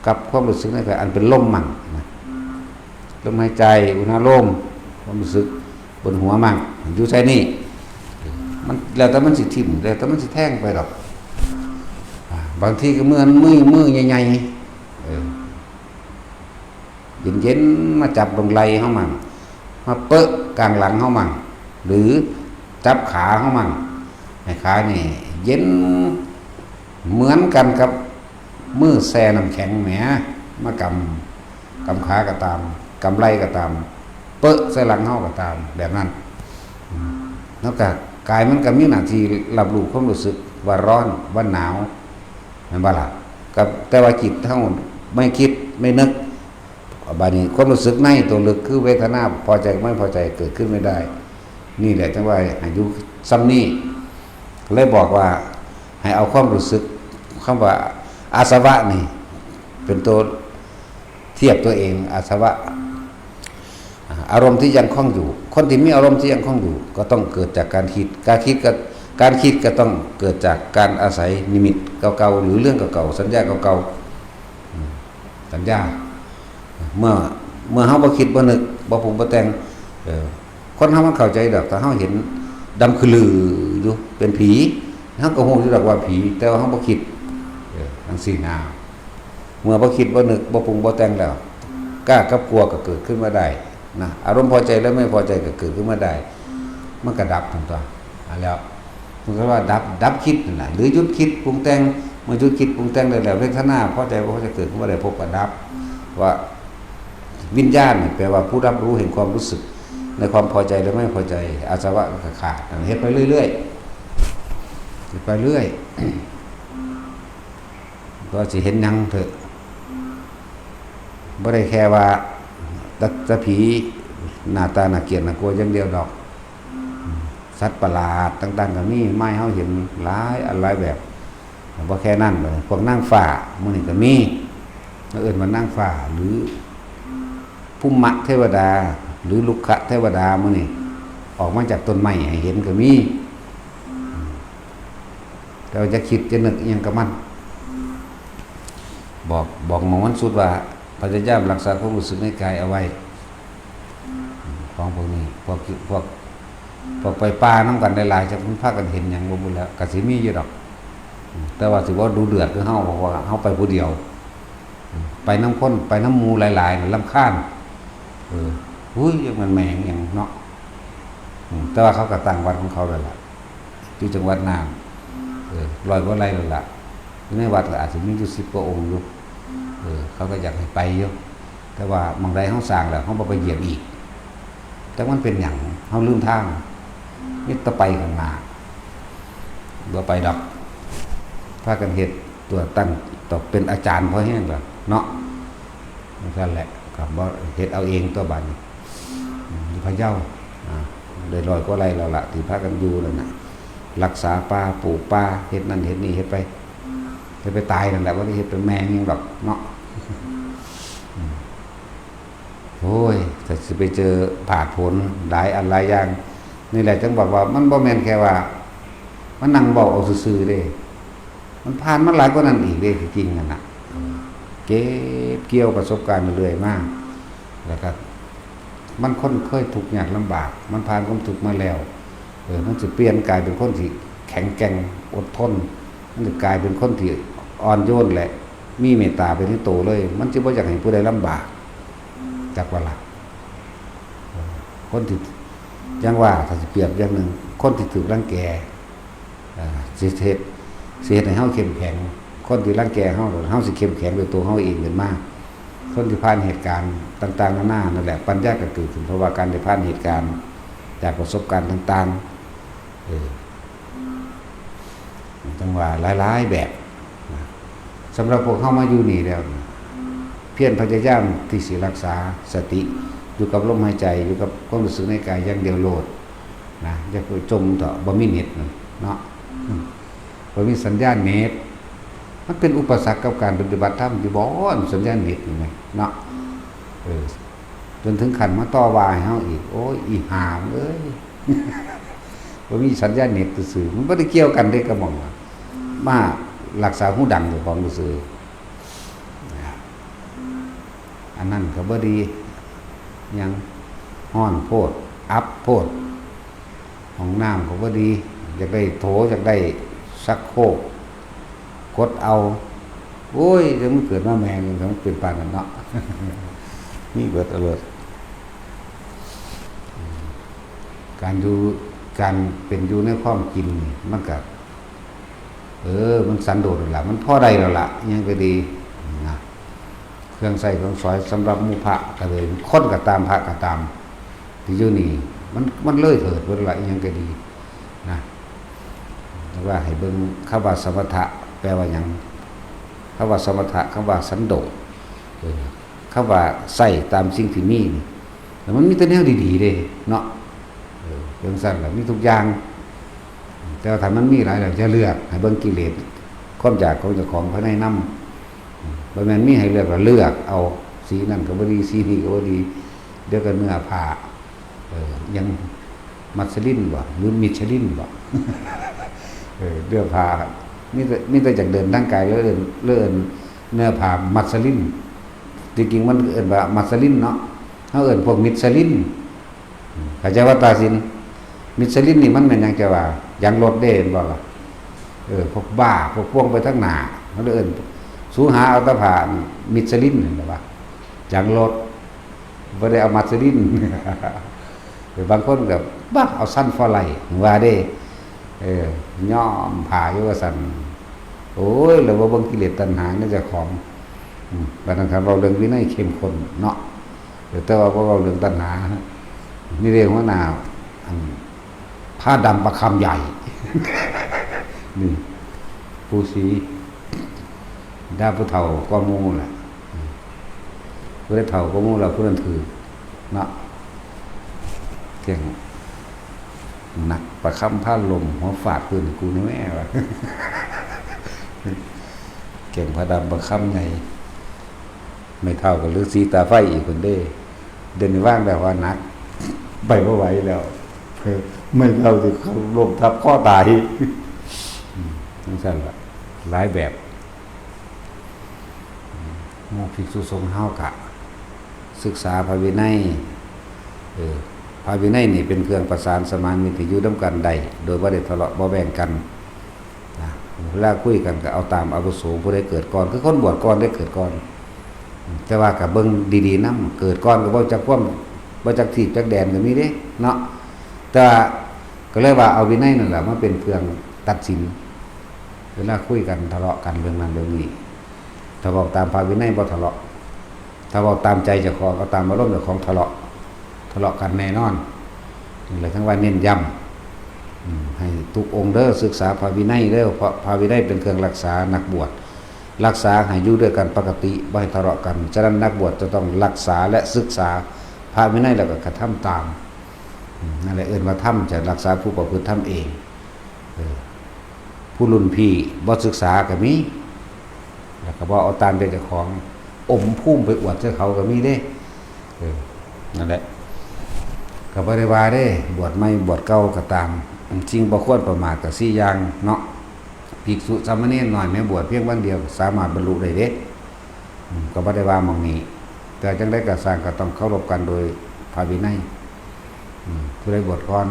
กับความรู้สึกในกายอันเป็นลมมันนะ ลมหายใจ อุณาโลม ความรู้สึกบนหัวมั่ง อยู่ใส่นี่ มันแล้วแต่มันสิทิ่ม แล้วแต่มันสิแทงไปดอก อ่า บางทีก็มือ มือ มือใหญ่ๆ เออ เย็นๆ มาจับตรงไหล่เฮามั่ง มาเปอะกลางหลังเฮามั่ง หรือจับขาเฮามั่ง ให้ขานี่เย็นเหมือนกันกับมือแช่น้ำแข็งแหม มากำ กำขาก็ตาม กำไหล่ก็ตาม เปอะใส่หลังเฮาก็ตาม แบบนั้น อืม แล้วก็กายมันก็มีหน้าที่รับรู้ความรู้สึกว่าร้อน ว่าหนาว แม่นบ่ล่ะ กับ แต่ว่าจิตเฮาไม่คิดไม่นึก บาดนี้ความรู้สึกในตัวลึกคือเวทนาพอใจไม่พอใจเกิดขึ้นไม่ได้ นี่แหละจั่งว่าให้อยู่ซ่ำนี่ เลยบอกว่าให้เอาความรู้สึก คำว่าอาสวะนี่ เป็นตัวเทียบตัวเอง อาสวะ อ่า อารมณ์ที่ยังคงอยู่ คนที่มีอารมณ์ที่ยังคงอยู่ ก็ต้องเกิดจากการคิด การคิดก็ การคิดก็ต้องเกิดจากการอาศัยนิมิตเก่าๆ หรือเรื่องเก่าๆ สัญญาเก่าๆ อืม สัญญา เมื่อ เมื่อเฮาบ่คิดบ่นึก บ่ปรุงบ่แต่ง เออ คนเฮามันเข้าใจดอก ถ้าเฮาเห็นดำคือลืออยู่ เป็นผี เฮาก็ฮู้อยู่ดอกว่าผี แต่ว่าเฮาบ่คิด เออ จั่งซี้นะ เมื่อบ่คิดบ่นึก บ่ปรุงบ่แต่งแล้ว กล้ากับกลัวก็เกิดขึ้นมาได้นะ อารมณ์พอใจและไม่พอใจก็เกิดขึ้นมาได้ มันก็ดับทั้งตัว อ่ะ แล้วมันก็ว่าดับ ดับคิดนั่นน่ะ หรือหยุดคิดปรุงแต่ง เมื่อหยุดคิดปรุงแต่งได้แล้ว เวทนาพอใจบ่พอใจเกิดขึ้นมาได้ พบกับดับ ว่าวิญญาณนี่แปลว่าผู้รับรู้แห่งความรู้สึก ในความพอใจและไม่พอใจ อาสวะก็ขาด เฮ็ดไปเรื่อยๆ เฮ็ดไปเรื่อย ก็สิเห็นหยังเถอะ บ่ได้แค่ว่าแต่ แต่ผีหน้าตาน่าเกลียดน่ากลัวอย่างเดียวดอก สัตว์ประหลาดต่างๆ ก็มีมาให้เฮาเห็นหลายอันหลายแบบ บ่แค่นั้น พวกนางฟ้ามื้อนี้ก็มี เอิ้นว่านางฟ้า หรือภูมะเทวดา หรือลุกขะเทวดา มื้อนี้ออกมาจากต้นไม้ให้เห็นก็มี แต่ว่าจะคิดจะนึกอิหยังกับมัน บอก บอกหมองมันสุดว่า พยายามรักษาความรู้สึกในกายเอาไว้ ของพวกนี้ พวก พวก พวกไปป่านำกันหลายๆ จักมันพากันเห็นหยังบ่บุแล้ว ก็สิมีอยู่ดอก แต่ว่าสิบ่ดุเดือดคือเฮา เพราะว่าเฮาไปผู้เดียว ไปนำคน ไปนำหมู่หลายๆ น่ะรำคาญ เออ อุ้ย มันแม่งหยังเนาะ อืม แต่ว่าเขาก็ตั้งวัดของเขาแล้วล่ะ อยู่จังหวัดน่าน เออ ร้อยกว่าไร่แล้วล่ะ อยู่ในวัดก็อาจสิมีอยู่สิบกว่าองค์อยู่ เออ เขาก็อยากให้ไปอยู่ แต่ว่าหม่องใดเฮาสร้างแล้ว เฮาบ่ไปเหยียบอีก จักมันเป็นหยัง เฮาลืมทาง มีแต่ไปข้างหน้า บ่ไปดอก พากันเฮ็ดตัวตั้ง ต้องเป็นอาจารย์พอแฮงล่ะเนาะ จั่งซั้นแหละ ก็บ่เฮ็ดเอาเองตัวบัดนี้ อืม อยู่พะเยา อ่า ได้ร้อยกว่าไร่แล้วล่ะ ที่พากันอยู่นั่นน่ะ รักษาป่า ปลูกป่า เฮ็ดนั่นเฮ็ดนี่ เฮ็ดไป เฮ็ดไปตายนั่นแหละ บ่ได้เฮ็ดไปแม่งหยังดอกเนาะ อืม โอ้ย แต่สิไปเจอผาดโผนหลายอันหลายอย่าง นี่แหละจั่งบอกว่ามันบ่แม่นแค่ว่ามานั่งเว้าเอาซื่อๆเด้ มันผ่านมาหลายกว่านั้นอีกเด้ ที่จริงนั่นน่ะ เก็บเกี่ยวประสบการณ์เรื่อยๆมา แล้วก็มันคนเคยทุกข์ยากลำบาก มันผ่านความทุกข์มาแล้ว เออ มันสิเปลี่ยนกลายเป็นคนที่แข็งแกร่งอดทน มันสิกลายเป็นคนที่อ่อนโยนและมีเมตตาเป็นที่โตเลย มันสิบ่อยากให้ผู้ใดลำบาก จักว่าล่ะ เออ คนที่ จั่งว่า ถ้าสิเปรียบอย่างหนึ่ง คนที่ถูกรังแก อ่า สิเฮ็ด สิเฮ็ดให้เฮาเข้มแข็ง คนที่รังแกเฮา เฮาสิเข้มแข็งด้วยตัวเฮาเองขึ้นมา คนที่ผ่านเหตุการณ์ต่างๆนานานั่นแหละ ปัญญาก็เกิดขึ้น เพราะว่าการได้ผ่านเหตุการณ์จากประสบการณ์ต่างๆ เออ จั่งว่าหลายๆแบบนะ สำหรับพวกเฮามาอยู่นี่แล้วนะ เพียรพยายามที่สิรักษาสติ อยู่กับลมหายใจ อยู่กับความรู้สึกในกายอย่างเดียวโลดนะ อย่าไปจมเถาะ บ่มีเน็ตนั่นเนาะ อืม บ่มีสัญญาณเน็ต มันเป็นอุปสรรคกับการปฏิบัติธรรมอยู่บ่ สัญญาณเน็ตนี่แหมเนาะ เออ จนถึงขั้นมาต่อว่าให้เฮาอีก โอ้ย อีห่าเอ้ย บ่มีสัญญาณเน็ตซื่อๆ มันบ่ได้เกี่ยวกันเด้กับหม่องว่ามารักษาหูดังเจ้าของซื่อๆ นะ อันนั้นก็บ่ดีหยัง ฮ้อนโพด อับโพด ห้องน้ำก็บ่ดี อยากได้โถ อยากได้ชักโครก กดเอา โอ้ย จั่งมันเกิดมาแม่ง จั่งมันเป็นปานนั้นเนาะ มีเบิดเอาโลด การอยู่ การเป็นอยู่ในความกินนี่ มันก็ เออ มันสันโดษแล้วล่ะ มันพอได้แล้วล่ะ อิหยังก็ดี นะ เครื่องใช้เครื่องสอยสำหรับหมู่พระก็เลย คนก็ตาม พระก็ตาม ที่อยู่นี่ มัน มันเลยเถิดเบิดละ อิหยังก็ดี นะ แต่ว่าให้เบิ่งคำว่าสมถะ แปลว่าหยัง คำว่าสมถะ คำว่าสันโดษ เออ คำว่าใช้ตามสิ่งที่มีนี่ แล้วมันมีแต่แนวดีๆเด้ เนาะ เออ จั่งซั้นล่ะ มีทุกอย่าง แต่ว่าถ้ามันมีหลายแล้ว อย่าเลือก ให้เบิ่งกิเลส ความอยากของเจ้าของภายในนำ บ่แม่นมีให้เลือกแล้วเลือกเอา สีนั่นก็บ่ดี สีนี้ก็บ่ดี เดี๋ยวก็เนื้อผ้า เออ ยังมัสลินบ่ หรือมิชลินบ่ เออ เนื้อผ้า มีแต่ มีแต่อยากเดินทางไกล แล้วเอิ้น แล้วเอิ้นเนื้อผ้ามัสลิน จริงๆมันเอิ้นว่ามัสลินเนาะ เฮาเอิ้นพวกมิชลิน เข้าใจว่าตาสิน มิชลินนี่มันแม่นหยังจะว่า ยางรถเด้ แม่นบ่ล่ะ เออ พวกบ้า พวกพ่วงไปทางหน้า มันเอิ้น สูหาเอาแตะผ้ามิชลินนั่นแหละว่า ยางรถ บ่ได้เอามัสลิน หรือบางคนก็ บ้า เอาซันฟอร์ไลท์ ว่าเด้ เออ ย้อมผ้าอยู่ว่าซั่น โอ้ย แล้วบ่เบิ่งกิเลสตัณหาในเจ้าของ อืม บัดนั้นคันเว้าเรื่องวินัยเข้มข้นเนาะ เออ แต่ว่าบ่เว้าเรื่องตัณหา นี่เด้หัวหน้า อัน ผ้าดำประคำใหญ่ นี่ ปู่ศรี ด่าผู้เฒ่ากว่าหมู่แหละ ผู้ใดเฒ่ากว่าหมู่แล้วผู้นั้นถืกเนาะ เก่ง หนักประคำผ้าลม หัวฟาดพื้นกูนี่แม่วะ เก่งผ้าดำประคำไง ไม่เฒ่ากับฤๅษีตาไฟอีกคนเด้ เดี๋ยวนี้ว่างแล้วว่าหนัก ไปบ่ไหวแล้ว ไม่เฒ่าสิเขาล้มทับข้อตาย อืม จั่งซั้นล่ะ หลายแบบ หมู่ภิกษุสงฆ์เฮากะ ศึกษาพระวินัย เออ พระวินัยนี่เป็นเครื่องประสานสมานมิตรที่อยู่นำกันได้ โดยบ่ได้ทะเลาะเบาะแว้งกัน นะ เวลาคุยกันก็เอาตามอาวุโส ผู้ใดเกิดก่อน คือคนบวชก่อนได้เกิดก่อน แต่ว่าก็เบิ่งดีๆนำ เกิดก่อนก็บ่จักความ บ่จักที่จักแดนก็มีเด้ เนาะ แต่ว่าก็เลยว่าเอาวินัยนั่นแหละมาเป็นเครื่องตัดสิน เวลาคุยกันทะเลาะกันเรื่องนั้นเรื่องนี้ ถ้าเว้าตามพระวินัยบ่ทะเลาะ ถ้าเว้าตามใจเจ้าของ เอาตามอารมณ์เจ้าของทะเลาะ ทะเลาะกันแน่นอน นี่แหละจั่งว่าเน้นย้ำ อืม ให้ทุกองค์เด้อ ศึกษาพระวินัยเด้อ เพราะพระวินัยเป็นเครื่องรักษานักบวช รักษาให้อยู่ด้วยกันปกติ บ่ให้ทะเลาะกัน ฉะนั้นนักบวชจะต้องรักษาและศึกษาพระวินัยแล้วก็กระทำตาม อืม นั่นแหละเอิ้นว่าธรรม จะรักษาผู้ประพฤติธรรมเอง เออ ผู้รุ่นพี่บ่ศึกษาก็มี แล้วก็บ่เอาตามใจเจ้าของ อมภูมิไปอวดใส่เขาก็มีเด้ เออ นั่นแหละ ก็บ่ได้ว่าเด้ บวชใหม่บวชเก่าก็ตาม สิ่งบ่ควรประมาทก็สี่อย่างเนาะ ภิกษุสามเณรน้อยแม้บวชเพียงวันเดียวก็สามารถบรรลุได้เด้ อืม ก็บ่ได้ว่าหม่องนี้ แต่จั่งใดก็ซ่างก็ต้องเคารพกันโดยพระวินัย อืม ผู้ใดบวชก่อน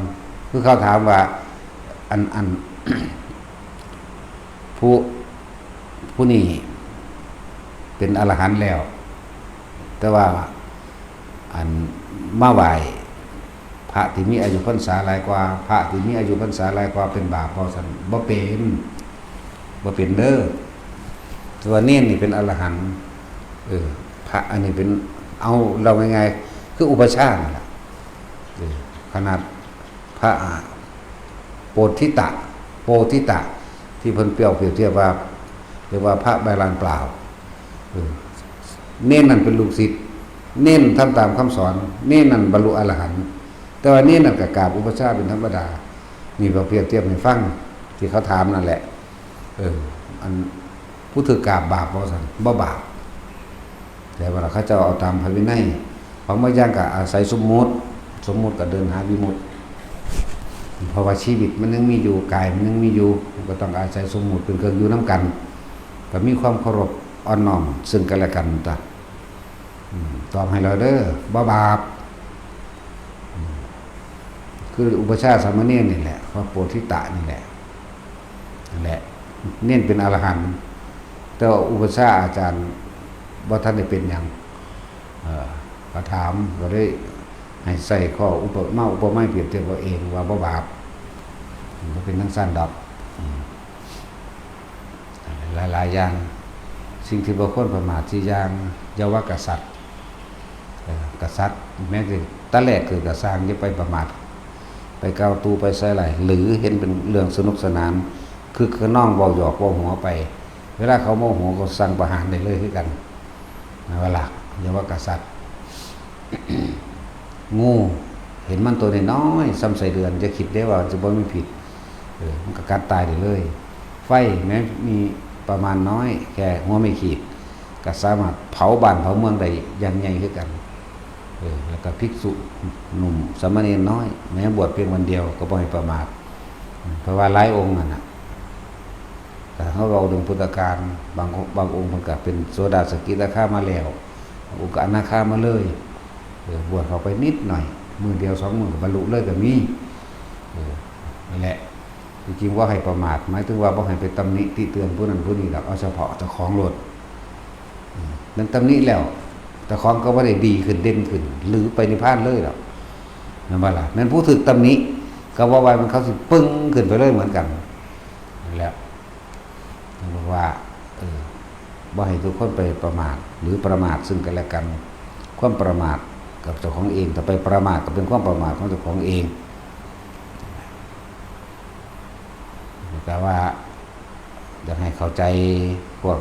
คือเขาถามว่า อัน อัน ผู้ ผู้นี้เป็นอรหันต์แล้ว แต่ว่า อัน มาไหว้พระที่มีอายุพรรษาหลายกว่า พระที่มีอายุพรรษาหลายกว่าเป็นบาปบ่ ซั่น บ่เป็น บ่เป็นเด้อ แต่ว่าเณรนี่เป็นอรหันต์ เออ พระอันนี้เป็น เอา เล่าง่ายๆ คืออุปัชฌาย์นั่นล่ะ เออ ขนาดพระโพธิตะ โพธิตะ ที่เพิ่นเปรียบ เปรียบเทียบว่า เรียกว่าพระใบลานเปล่า เออ เณรนั่นเป็นลูกศิษย์ เณรทำตามคำสอน เณรนั่นบรรลุอรหันต์ แต่ว่าเณรนั่นก็กราบอุปัชฌาย์เป็นธรรมดา นี่เขาเปรียบเทียบให้ฟัง ที่เขาถามนั่นแหละ เออ อันผู้ถือกราบบาปบ่ ซั่น บ่บาป แต่ว่าเขาเจ้าเอาตามพระวินัย ของบางอย่างก็อาศัยสมมุติ สมมุติก็เดินหาวิมุตติ เพราะว่าชีวิตมันยังมีอยู่ กายมันยังมีอยู่ มันก็ต้องอาศัยสมมุติเป็นเครื่องอยู่นำกัน ก็มีความเคารพอ่อนน้อมซึ่งกันและกันจ้ะ อืม ตอบให้แล้วเด้อ บ่บาป คืออุปัชฌาย์สามเณรนี่แหละ พระโพธิตะนี่แหละ นั่นแหละ เณรเป็นอรหันต์ แต่ว่าอุปัชฌาย์อาจารย์บ่ทันได้เป็นหยัง เอ่อ ก็ถาม ก็เลยให้ใส่ข้ออุปมาอุปไมยเปรียบเทียบเอาเองว่าบ่บาป มันเป็นจั่งซั้นดอก อืม หลายๆอย่าง สิ่งที่บ่ควรประมาทสี่อย่าง อย่าว่ากษัตริย์ เอ่อ กษัตริย์ แม้แต่ตาแรกเกิดกะซ่าง อย่าไปประมาท ไปกล่าวตู่ไปใส่ร้าย หรือเห็นเป็นเรื่องสนุกสนาน คึกคะนอง เว้าหยอกเว้าหัวไป เวลาเขาโมโหก็สั่งประหารได้เลยคือกัน นั่นว่าล่ะ อย่าว่ากษัตริย์ งู เห็นมันตัวน้อยๆ ส่ำไส้เดือน อย่าคิดเด้ว่ามันจะบ่มีพิษ เออ มันก็กัดตายได้เลย ไฟแม้มีประมาณน้อย แค่หัวไม่ขีด ก็สามารถเผาบ้านเผาเมืองได้อย่างใหญ่คือกัน เออ แล้วก็ภิกษุหนุ่มสามเณรน้อย แม้บวชเพียงวันเดียวก็บ่ให้ประมาท เพราะว่าหลายองค์นั่นน่ะ แต่เขาเอาเรื่องพุทธกาล บาง บางองค์มันก็เป็นโสดาสกิทาคามาแล้ว บางองค์ก็อนาคามาเลย เออ บวชเข้าไปนิดหน่อย มื้อเดียวสองมื้อก็บรรลุเลยก็มี เออ นั่นแหละ จริงๆ ว่าให้ประมาท หมายถึงว่าบ่ให้ไปตำหนิติเตียนผู้นั้นผู้นี้ดอก เอาเฉพาะเจ้าของโลด อืม แม่นตำหนิแล้ว เจ้าของก็บ่ได้ดีขึ้นเด่นขึ้น หรือไปนิพพานเลยดอก แม่นบ่ล่ะ แม่นผู้ถูกตำหนิ ก็บ่ว่ามันเขาสิปึ้งขึ้นไปเลยเหมือนกัน นั่นแหละ ท่านบอกว่า เออ บ่ให้ทุกคนไปประมาท หรือประมาทซึ่งกันและกัน ความประมาทกับเจ้าของเอง ถ้าไปประมาทก็เป็นความประมาทของเจ้าของเอง แต่ว่าอยากให้เข้าใจพวก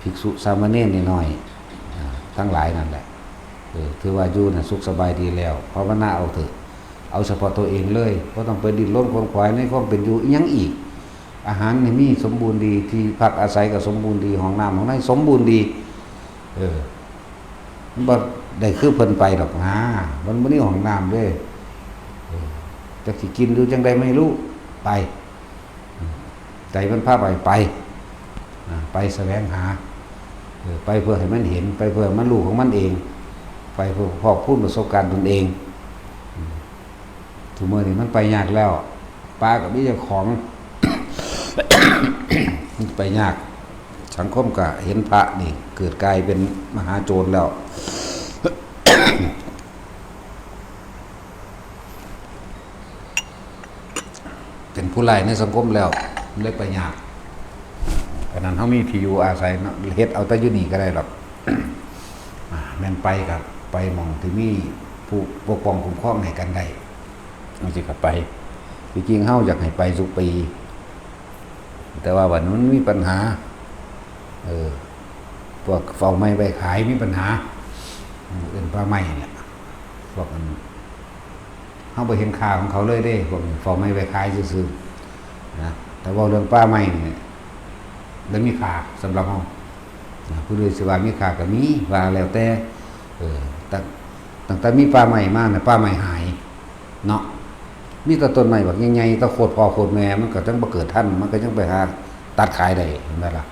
ภิกษุสามเณรน้อยๆ อ่า ทั้งหลายนั่นแหละ เออ ถือว่าอยู่น่ะสุขสบายดีแล้ว ภาวนาเอาเถอะ เอาเฉพาะตัวเองเลย บ่ต้องไปดิ้นรนขวนขวายในความเป็นอยู่อิหยังอีก อาหารนี่มีสมบูรณ์ดี ที่พักอาศัยก็สมบูรณ์ดี ห้องน้ำห้องในสมบูรณ์ดี เออ มันบ่ได้คือเพิ่นไปดอกนะ มันบ่มีห้องน้ำเด้ เออ จักสิกินอยู่จั่งใดไม่รู้ ไป ใจมันพาไป ไป อ่า ไปแสวงหา เออ ไปเพื่อให้มันเห็น ไปเพื่อให้มันรู้ของมันเอง ไปเพื่อพอกพูนประสบการณ์ตนเอง อืม ทุกมื้อนี้มันไปยากแล้ว ป่าก็มีเจ้าของ มันไปยาก สังคมก็เห็นพระนี่เกิดกลายเป็นมหาโจรแล้ว เป็นผู้ร้ายในสังคมแล้ว มันเลยไปยาก เพราะนั้นเฮามีที่อยู่อาศัยเนาะ เฮ็ดเอาแต่อยู่นี่ก็ได้ดอก อ่า แม่นไปก็ไปหม่องที่มีผู้ปกป้องคุ้มครองให้กันได้ จั่งซี้ก็ไป ที่จริงเฮาอยากให้ไปทุกปี แต่ว่าบัดนี้มันมีปัญหา เออ พวกเฝ้าไม้ไว้ขายมีปัญหา เอิ้นป่าไม้นั่นแหละ พวกนั้น เฮาบ่เห็นค่าของเขาเลยเด้ พวกนี้เฝ้าไม้ไว้ขายซื่อๆ นะ แต่เว้าเรื่องป่าไม้นี่ บ่มีค่าสำหรับเฮา นะ ผู้ใดสิว่ามีค่าก็มี ว่าแล้วแต่ เออ ตั้ง ตั้งแต่มีป่าไม้มาน่ะ ป่าไม้หาย เนาะ มีแต่ต้นไม้บักใหญ่ๆ แต่โคตรพ่อโคตรแม่ มันก็จั่งบ่เกิดทัน มันก็จั่งไปหาตัดขายได้ เห็นบ่ล่ะ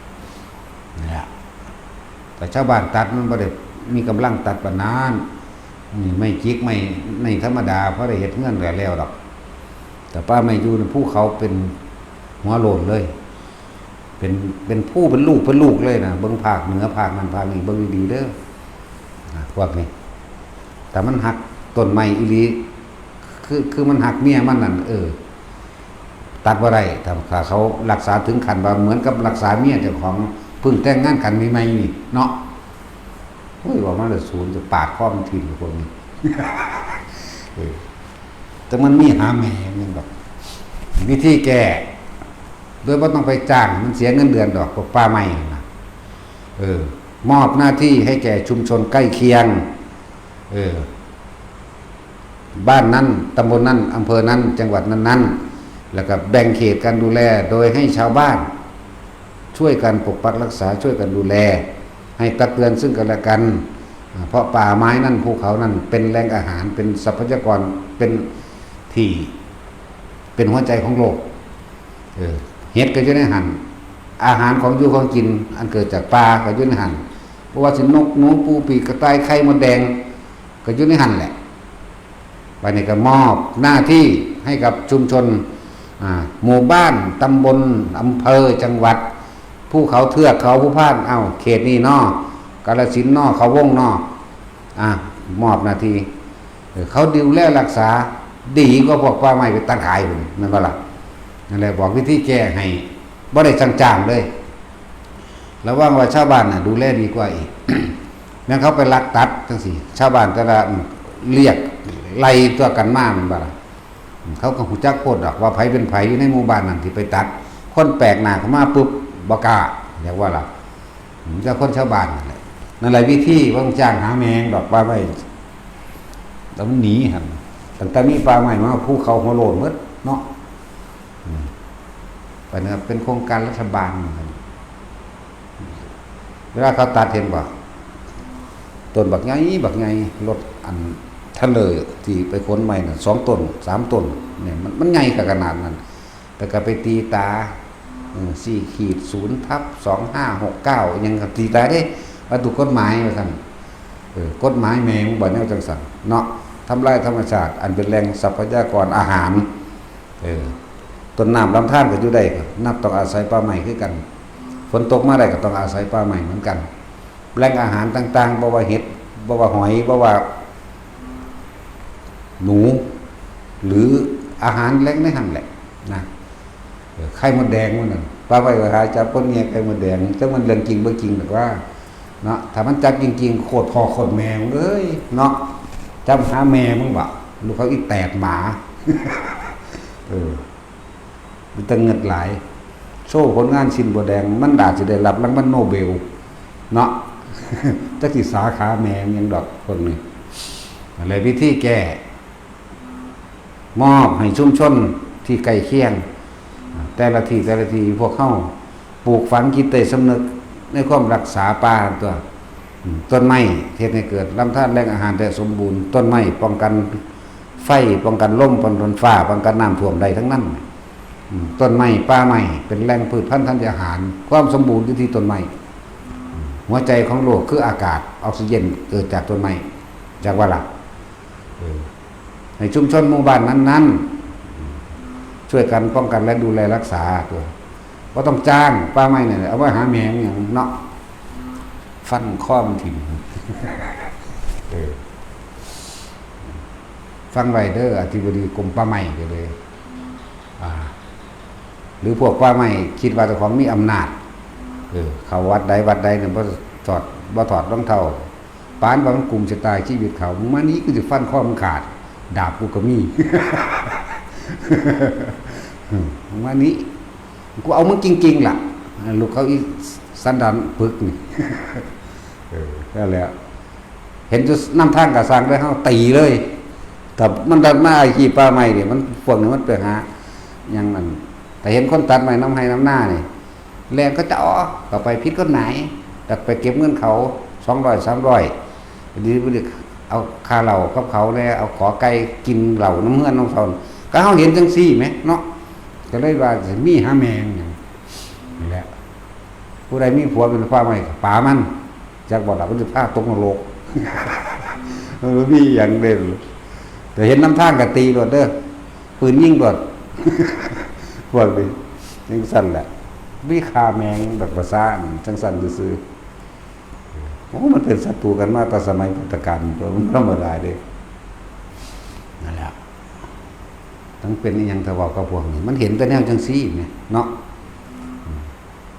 นี่ล่ะ แต่ชาวบ้านตัดมันบ่ได้มีกำลังตัดปานนั้น นี่ไม้จิกไม้ ไม้ธรรมดา พอได้เฮ็ดเฮือนก็แล้วดอก แต่ป่าไม้อยู่ในภูเขาเป็นหัวโล้นเลย เป็น เป็นภูเป็นลูกเป็นลูกเลยนะ เบิ่งภาคเหนือภาคนั้นภาคนี้ เบิ่งดีๆเด้อ นะ พวกนี้ แต่มันหักต้นไม้อีหลี คือ คือมันหักเมียมันนั่น เออ ตัดบ่ได้ ถ้า ถ้าเขารักษาถึงขั้นว่าเหมือนกับรักษาเมียเจ้าของ เพิ่งแต่งงานกันใหม่ๆนี่เนาะ โอ้ย ว่ามาแล้วศูนย์จะปาดคอมันทิ่มพวกนี้ เออ แต่มันมีหาแม่มันดอก วิธีแก้ โดยบ่ต้องไปจ้าง มันเสียเงินเดือนดอก พวกป่าไม้นั่นนะ เออ มอบหน้าที่ให้แก่ชุมชนใกล้เคียง เออ บ้านนั้น ตำบลนั้น อำเภอนั้น จังหวัดนั้นๆ แล้วก็แบ่งเขตการดูแล โดยให้ชาวบ้าน ช่วยกันปกปักรักษา ช่วยกันดูแล ให้ตักเตือนซึ่งกันและกัน อ่า เพราะป่าไม้นั่น ภูเขานั่น เป็นแหล่งอาหาร เป็นทรัพยากร เป็นที่ เป็นหัวใจของโลก เออ เห็ดก็อยู่ในหั่น อาหารของอยู่ของกิน อันเกิดจากป่าก็อยู่ในหั่น บ่ว่าสินก หนู ปู ปีก กระต่าย ไข่ มดแดง ก็อยู่ในหั่นแหละ บัดนี้ก็มอบหน้าที่ให้กับชุมชน อ่า หมู่บ้าน ตำบล อำเภอ จังหวัด ภูเขา เทือกเขา ภูพาน เอ้า เขตนี้เนาะ กาฬสินธุ์เนาะ เขาวงเนาะ อ่ะ มอบหน้าที่ เออ เขาดูแลรักษาดีกว่าพวกป่าไม้ไปตัดขายพุ่น แม่นบ่ล่ะ? นั่นแหละ บอกวิธีแก้ให้ บ่ได้จ้างๆเลย ระวังว่าชาวบ้านน่ะดูแลดีกว่าอีก แม่นเขาไปลักตัดจังซี้ ชาวบ้านแต่ละ อืม เรียกไล่ตัวกันมา แม่นบ่ล่ะ? อืม เขาก็ฮู้จักโพดดอกว่าไผเป็นไผอยู่ในหมู่บ้านนั้นที่ไปตัด คนแปลกหน้าเข้ามาปุ๊บ บ่กล้า อยากว่าล่ะ อืม แต่คนชาวบ้านนั่นแหละ นั่นแหละวิธีว่าจ้างหาแมงดอกป่าไม้ แล้วมันหนีหั่น ตั้งแต่มีป่าไม้มา ภูเขาหัวโล้นหมดเนาะ อืม ไปนะครับ เป็นโครงการรัฐบาลเหมือนกัน เวลาเขาตัดเห็นบ่ ต้นบักใหญ่ บักใหญ่ รถอันเทรลเลอร์ที่ไปขนไม้น่ะ สองต้น สามต้น เนี่ย มัน มันใหญ่ขนาดนั้น แต่ก็ไปตีตา เออ สี่ขีดศูนย์ทับสองห้าหกเก้า ยังก็ตีตาเด้ ว่าถูกกฎหมายว่าซั่น เออ กฎหมายแมงบ่แนวจังซั่นเนาะ ทำลายธรรมชาติ อันเป็นแหล่งทรัพยากรอาหาร เออ ต้นน้ำลำธารก็อยู่ได้ ก็นับต้องอาศัยป่าไม้คือกัน ฝนตกมาได้ก็ต้องอาศัยป่าไม้เหมือนกัน แหล่งอาหารต่างๆ บ่ว่าเห็ด บ่ว่าหอย บ่ว่าหนู หรืออาหารแหล่งในหั่นแหละนะ เออ ไข่มดแดงมันนั่น ป่าไม้ก็หาจับคนแย่ไข่มดแดง จักมันเรื่องจริงบ่จริงดอกว่า เนาะ ถ้ามันจับจริงๆ โคตรพ่อโคตรแม่มึงเอ้ย เนาะ จับหาแม่มึงบ่ ลูกเขาอีแตกหมา เออ มันจะเงิดหลาย โชว์ผลงานชิ้นบ่แดง มันอาจสิได้รับรางวัลโนเบล เนาะ จักสิสาขาแม่มึงหยังดอกพวกนี้ อะไรวิธีแก้ มอบให้ชุมชนที่ใกล้เคียง แต่ละที่ แต่ละที่ พวกเฮาปลูกฝังจิตใต้สำนึกในความรักษาป่าตัว อืม ต้นไม้เฮ็ดให้เกิดลำธารแหล่งอาหารและสมบูรณ์ ต้นไม้ป้องกันไฟ ป้องกันลม ป้องกันฟ้า ป้องกันน้ำท่วมได้ทั้งนั้น อืม ต้นไม้ ป่าไม้ เป็นแหล่งพืชพันธุ์ธัญญาหาร ความสมบูรณ์อยู่ที่ต้นไม้ อืม หัวใจของโลกคืออากาศ ออกซิเจนเกิดจากต้นไม้ จากว่าล่ะ เออ ให้ชุมชนหมู่บ้านนั้นๆ ช่วยกันป้องกันและดูแลรักษาตัว บ่ต้องจ้าง ป่าไม้เนี่ย เอาไว้หาแมงหยังเนาะ ฟันคอมันถิ่ม เออ ฟังไว้เด้อ อธิบดีกรมป่าไม้ก็เลย อ่า หรือพวกป่าไม้คิดว่าเจ้าของมีอำนาจ เออ เข้าวัดใดวัดใดเนี่ย บ่ถอด บ่ถอดรองเท้า ปานว่ามันกุมชะตาชีวิตเขา มึงมานี่กูสิฟันคอมึงขาด ดาบกูก็มี มึงมานี่ กูเอามึงจริงๆล่ะ ลูกเขาอีสันดานปึกนี่ เออ นั่นแหละ เห็นจุดนำทางกะสร้างเลย เฮาตีเลย แต่มันดันมาอาชีพป่าไม้นี่ มัน พวกนี้มันไปหา หยังนั่น แต่เห็นคนตัดไม้นำไฮ่นำนานี่ แล่นเขาเจ้า ก็ไปผิดกฎหมาย แต่ไปเก็บเงินเขา สองร้อย สามร้อย ดีบ่ดี เอาค่าเหล้ากับเขาแหน่ เอาขอไก่กินเหล้านำเฮือนนำเขา ก็เฮาเห็นจังซี่แหมเนาะ ก็เลยว่าสิมีหาแม่งหยัง นี่แหละ ผู้ใดมีผัวเป็นป่าไม้ก็ปามัน จักบ่ล่ะ มันสิพาตกนรก มันบ่มีหยังเด่น แต่เห็นนำทางก็ตีโลดเด้อ ปืนยิงโลด พวกนี้จังซั่นแหละ มีฆ่าแม่งแบบภาษาจังซั่นซื่อๆ โอ้ มันเป็นศัตรูกันมาแต่สมัยพุทธกาล มันธรรมดาเด้ นั่นแหละ ทั้งเป็นอีหยังทะเลาะกับพวกนี้ มันเห็นแต่แนวจังซี่แหมเนาะ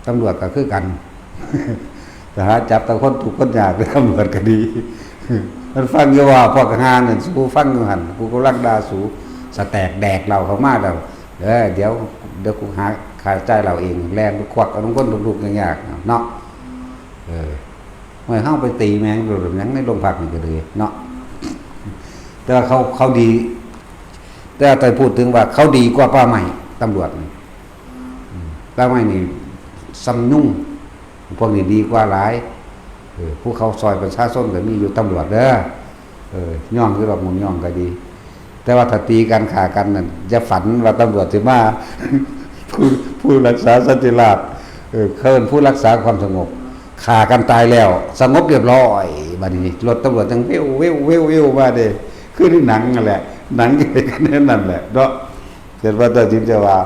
ตำรวจก็คือกัน ไปหาจับแต่คนทุกข์คนยาก ตำรวจก็ดี มันฟังอยู่ว่าพวกหานั่น สูฟังอยู่หั่น กูกำลังด่าสู สแต็กแดกเหล้าเข้ามาแล้ว เออ เดี๋ยว เดี๋ยวกูหาค่าจ่ายเหล้าเอง แล่นไปควักเอานำคนทุกข์ยากๆเนาะ เออ เมื่อเฮาไปตีแม่งหรือหยังในโรงพักนี่ก็ดีเนาะ แต่ว่าเขา เขาดี แต่ถ้าพูดถึงว่าเขาดีกว่าป่าไม้ ตำรวจนี่ อืม ป่าไม้นี่ซ่ำยุง พวกนี้ดีกว่าหลาย เออ ผู้เขาซอยประชาชนก็มีอยู่ ตำรวจเด้อ เออ ย่องอยู่ดอก หมู่ย่องก็ดี แต่ว่าถ้าตีกันฆ่ากันนั่น อย่าฝันว่าตำรวจสิมา ผู้ ผู้รักษาสันติราษฎร์ เออ เขาเอิ้นผู้รักษาความสงบ ฆ่ากันตายแล้ว สงบเรียบร้อย บัดนี้รถตำรวจจังเววเววเววเววมาเด้ คือในหนังนั่นแหละ หนังเอกกันแน่นั่นแหละเนาะ เกิดว่าตัดสินใจว่า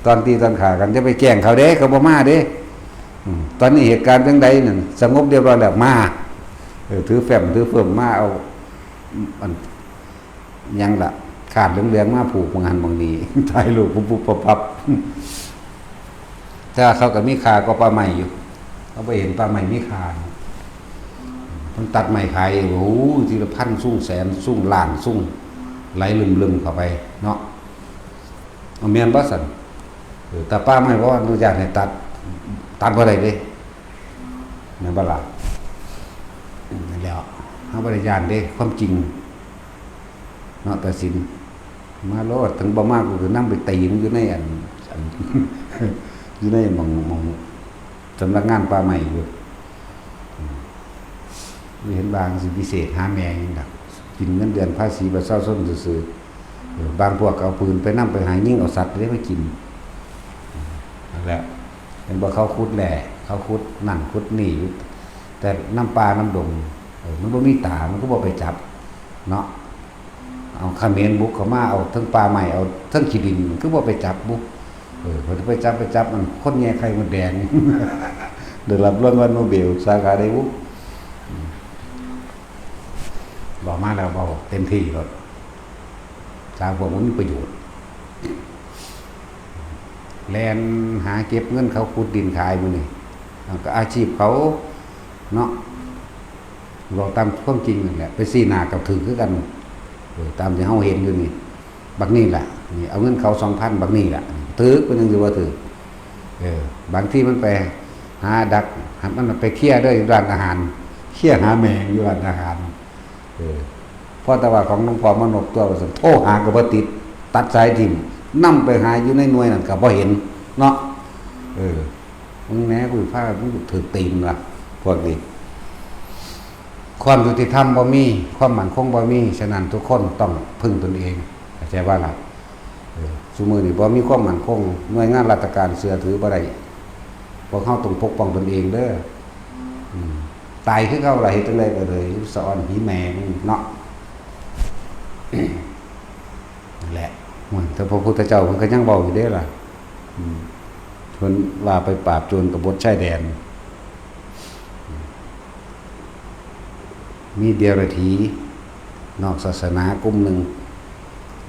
ตอนตีตอนฆ่ากันจะไปแกล้งเขาเด้ เขาบ่มาเด้ อืม ตอนนี้เหตุการณ์จังใดนั่น สงบเรียบร้อยแล้ว มา เออ ถือแฟ้มถือเฟิมมาเอา อัน หยังล่ะ คาดเหลืองๆมาผูกหม่องหั้นหม่องนี้ ถ่ายรูปปุ๊บปุ๊บปั๊บปั๊บ แต่ว่าเขาก็มีค่ากว่าป่าไม้อยู่ เขาไปเห็นป่าไม้มีค่า มันตัดไม้ขาย โอ้โห ทีละพันซุ่งแสนซุ่งล้านซุ่ง ไหลลึมๆเข้าไปเนาะ เอาแม่นบ่ซั่น เออ แต่ป่าไม้บ่อนุญาตให้ตัด ตัดบ่ได้เด้ แม่นบ่ล่ะ นั่นแหล้ว เฮาบ่ได้ย้านเด้ ความจริง เนาะ ตัดสิน มาโลด ถึงบ่มา กูก็นำไปตีมันอยู่ในอัน อัน อยู่ในหม่อง หม่องสำนักงานป่าไม้อยู่ อืม บ่เห็นว่าสิพิเศษหาแม่หยังดอก กินเงินเดือนภาษีประชาชนซื่อๆ เออ บางพวกก็เอาปืนไปนำไปหายิงเอาสัตว์ได้มากิน นั่นแหละ เห็นบ่ เขาขุดแร่ เขาขุดนั่นขุดนี่อยู่ แต่นำป่านำดง เออ มันบ่มีตา มันก็บ่ไปจับ เนาะ เอาเขมรบุกเข้ามา เอาทั้งป่าไม้ เอาทั้งขี้ดิน มันคือบ่ไปจับบุ เออ เพิ่นไปจับ ไปจับมันคนแย่ไข่มดแดง ได้รับรางวัลโนเบลสาขาใดบุ อืม บอกมาแล้ว บอกเต็มที่แล้ว สร้างพวกมันมีประโยชน์ แล่นหาเก็บเงินเขาขุดดินขายมื้อนี้ มันก็อาชีพเขาเนาะ เว้าตามความจริงนั่นแหละ ไปซี้หน้ากับถืกคือกัน เออ ตามที่เฮาเห็นอยู่นี่ บักนี่ล่ะ นี่ เอาเงินเขาสองพัน บักนี่ล่ะ ถืก เพิ่นยังสิว่าถืก เออ บางทีมันไปหาดัก มันไปเคลียร์เด้ออยู่ร้านอาหาร เคลียร์หาแม่งอยู่ร้านอาหาร เออ พอแต่ว่าของหลวงพ่อมานพตัวว่าซั่น โทรหาก็บ่ติด ตัดสายทิ่ม นำไปหาอยู่ในหน่วยนั่นก็บ่เห็นเนาะ เออ มึงแหน่ กูพามึงถืกตีนล่ะ พวกนี้ ความยุติธรรมบ่มี ความมั่นคงบ่มี ฉะนั้นทุกคนต้องพึ่งตนเอง เข้าใจบ่ล่ะ เออ ซุมื้อนี้บ่มีความมั่นคง หน่วยงานราชการเชื่อถือบ่ได้ พวกเฮาต้องปกป้องตนเองเด้อ อืม ตายคือเก่าล่ะ เฮ็ดจั่งใดก็เลย สะออนหีแม่มึงเนาะ นั่นแหละ โอ้ย แต่พระพุทธเจ้าเพิ่นก็ยังเว้าอยู่เด้ล่ะ อืม เพิ่นว่าไปปราบโจรกบฏชายแดน มีเดรัจฉีนอกศาสนากลุ่มหนึ่ง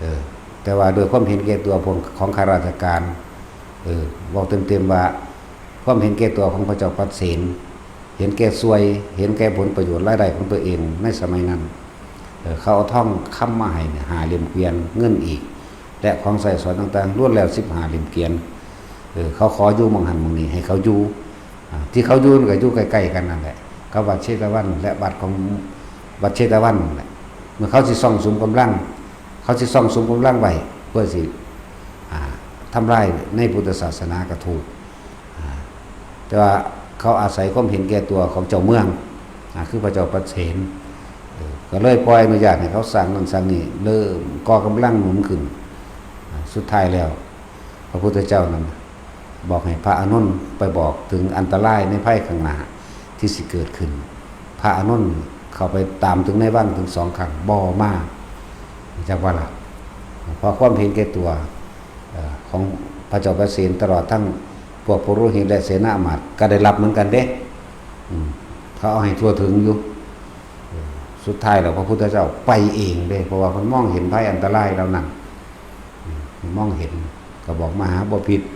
เออ แต่ว่าด้วยความเห็นแก่ตัวของ ของข้าราชการ เออ เว้าเต็มๆว่า ความเห็นแก่ตัวของพระเจ้าปเสน เห็นแก่ส่วย เห็นแก่ผลประโยชน์รายได้ของตัวเองในสมัยนั้น เออ เขาเอาทองคำมาให้เนี่ย ห้าเหลี่ยมเกวียน เงินอีก และของใช้สอยต่างๆ ล้วนแล้วสิบห้าเหลี่ยมเกวียน เออ เขาขออยู่หม่องหั้นหม่องนี้ ให้เขาอยู่ อ่า ที่เขาอยู่นั่นก็อยู่ใกล้ๆกันนั่นแหละ กับวัดเชตวัน และวัดของ วัดเชตวันนั่นแหละ เมื่อเขาสิซ่องสุมกำลัง เขาสิซ่องสุมกำลังไว้ เพื่อสิ อ่า ทำลายในพุทธศาสนากระถูก อ่า แต่ว่าเขาอาศัยความเห็นแก่ตัวของเจ้าเมือง อ่า คือพระเจ้าปเสน เออ ก็เลยปล่อยอนุญาตให้เขาสร้างนั่นสร้างนี่ เริ่มก่อกำลังหนุนขึ้น อ่า สุดท้ายแล้ว พระพุทธเจ้านั้นบอกให้พระอานนท์ไปบอกถึงอันตรายในภัยข้างหน้าที่สิเกิดขึ้น พระอานนท์เข้าไปตามถึงในวังถึงสองครั้ง บ่มา จักว่าล่ะ เพราะความเห็นแก่ตัว เอ่อ ของพระเจ้าปเสน ตลอดทั้งพวกปุโรหิตและเสนาอำมาตย์ก็ได้รับเหมือนกันเด้ อืม เขาเอาให้ทั่วถึงอยู่ เออ สุดท้ายแล้วพระพุทธเจ้าไปเองเด้ เพราะว่าเพิ่นมองเห็นภัยอันตรายเหล่านั้น อืม มองเห็น ก็บอกมหาบพิตร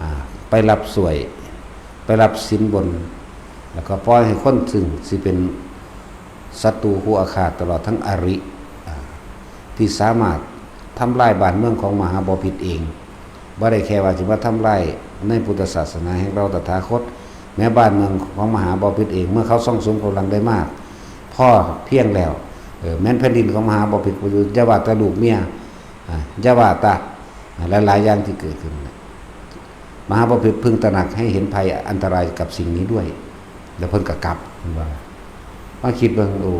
อ่า ไปรับส่วย ไปรับสินบน แล้วก็ปล่อยให้คนซึ่งสิเป็นศัตรูคู่อาฆาต ตลอดทั้งอริ อ่า ที่สามารถทำลายบ้านเมืองของมหาบพิตรเอง บ่ได้แค่ว่าสิมาทำลายในพุทธศาสนาแห่งเราตถาคต แม้บ้านเมืองของมหาบพิตรเอง เมื่อเขาซ่องสุมกำลังได้มาก พอเพียงแล้ว เออ แม้นแผ่นดินของมหาบพิตรก็อยู่ อย่าว่าแต่ลูกเมีย อ่า อย่าว่าแต่ อ่า หลายๆอย่างที่เกิดขึ้นน่ะ มหาบพิตรพึงตระหนักให้เห็นภัยอันตรายกับสิ่งนี้ด้วย แล้วเพิ่นก็กลับ เพิ่นว่า มาคิดเบิ่ง โอ้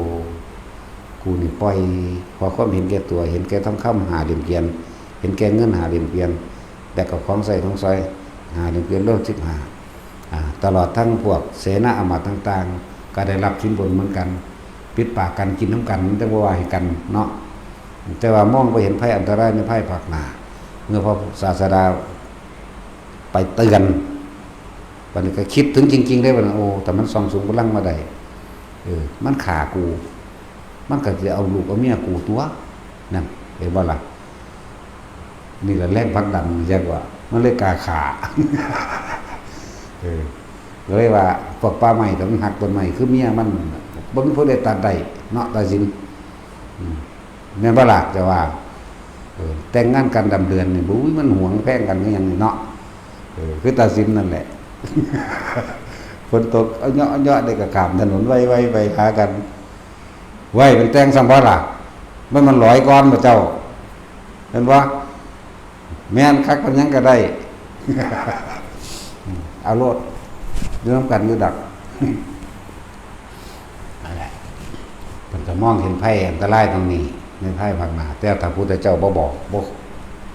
กูนี่ปล่อย เพราะความเห็นแก่ตัว เห็นแก่ทองคำห้าเหลี่ยมเกวียน เห็นแก่เงินห้าเหลี่ยมเกวียน และก็ของใช้ของสอยห้าเหลี่ยมเกวียนรวมสิบห้า อ่า ตลอดทั้งพวกเสนาอามาตย์ต่างๆ ก็ได้รับสินบนเหมือนกัน ปิดปากกันกินนำกัน มันจั่งบ่ว่าให้กันเนาะ แต่ว่ามองบ่เห็นภัยอันตรายในภายภาคหน้า เมื่อพระศาสดาไปเตือน บัดนี้ก็คิดถึงจริงๆ ได้ว่า โอ้ แต่มันส่องสุมกำลังมาได้ เออ มันฆ่ากู มันก็สิเอาลูกเอาเมียกูตัว นั่น เห็นบ่ล่ะ นี่แหละแรงผลักดัน เรียกว่า มันเลยกล้าฆ่า เออ ก็เลยว่า พวกป่าไม้ก็มันหักต้นไม้ คือเมียมัน บ่มีผู้ใดตัดได้ เนาะ ตาสิน อืม แม่นบ่ล่ะ แต่ว่า เออ แต่งงานกันดำเดือนนี่ บุ้ย มันหวงแพงกันคือหยังนี่เนาะ เออ คือตาสินนั่นแหละ ฝนตก เอาเหยาะ เอาเหยาะ ได้ก็ข้ามถนนไวๆ ไปหากัน ไว้เป็นแต่งซ้ำบ่ล่ะ มัน มันหลอยก่อนบ่เจ้า เห็นบ่ แม่นคักปานหยังก็ได้ เอาโลด อยู่นำกันอยู่ดอก นั่นแหละ เพิ่นก็มองเห็นภัยอันตรายตรงนี้ ในภายภาคหน้า แต่ถ้าพุทธเจ้าบ่บอก บ่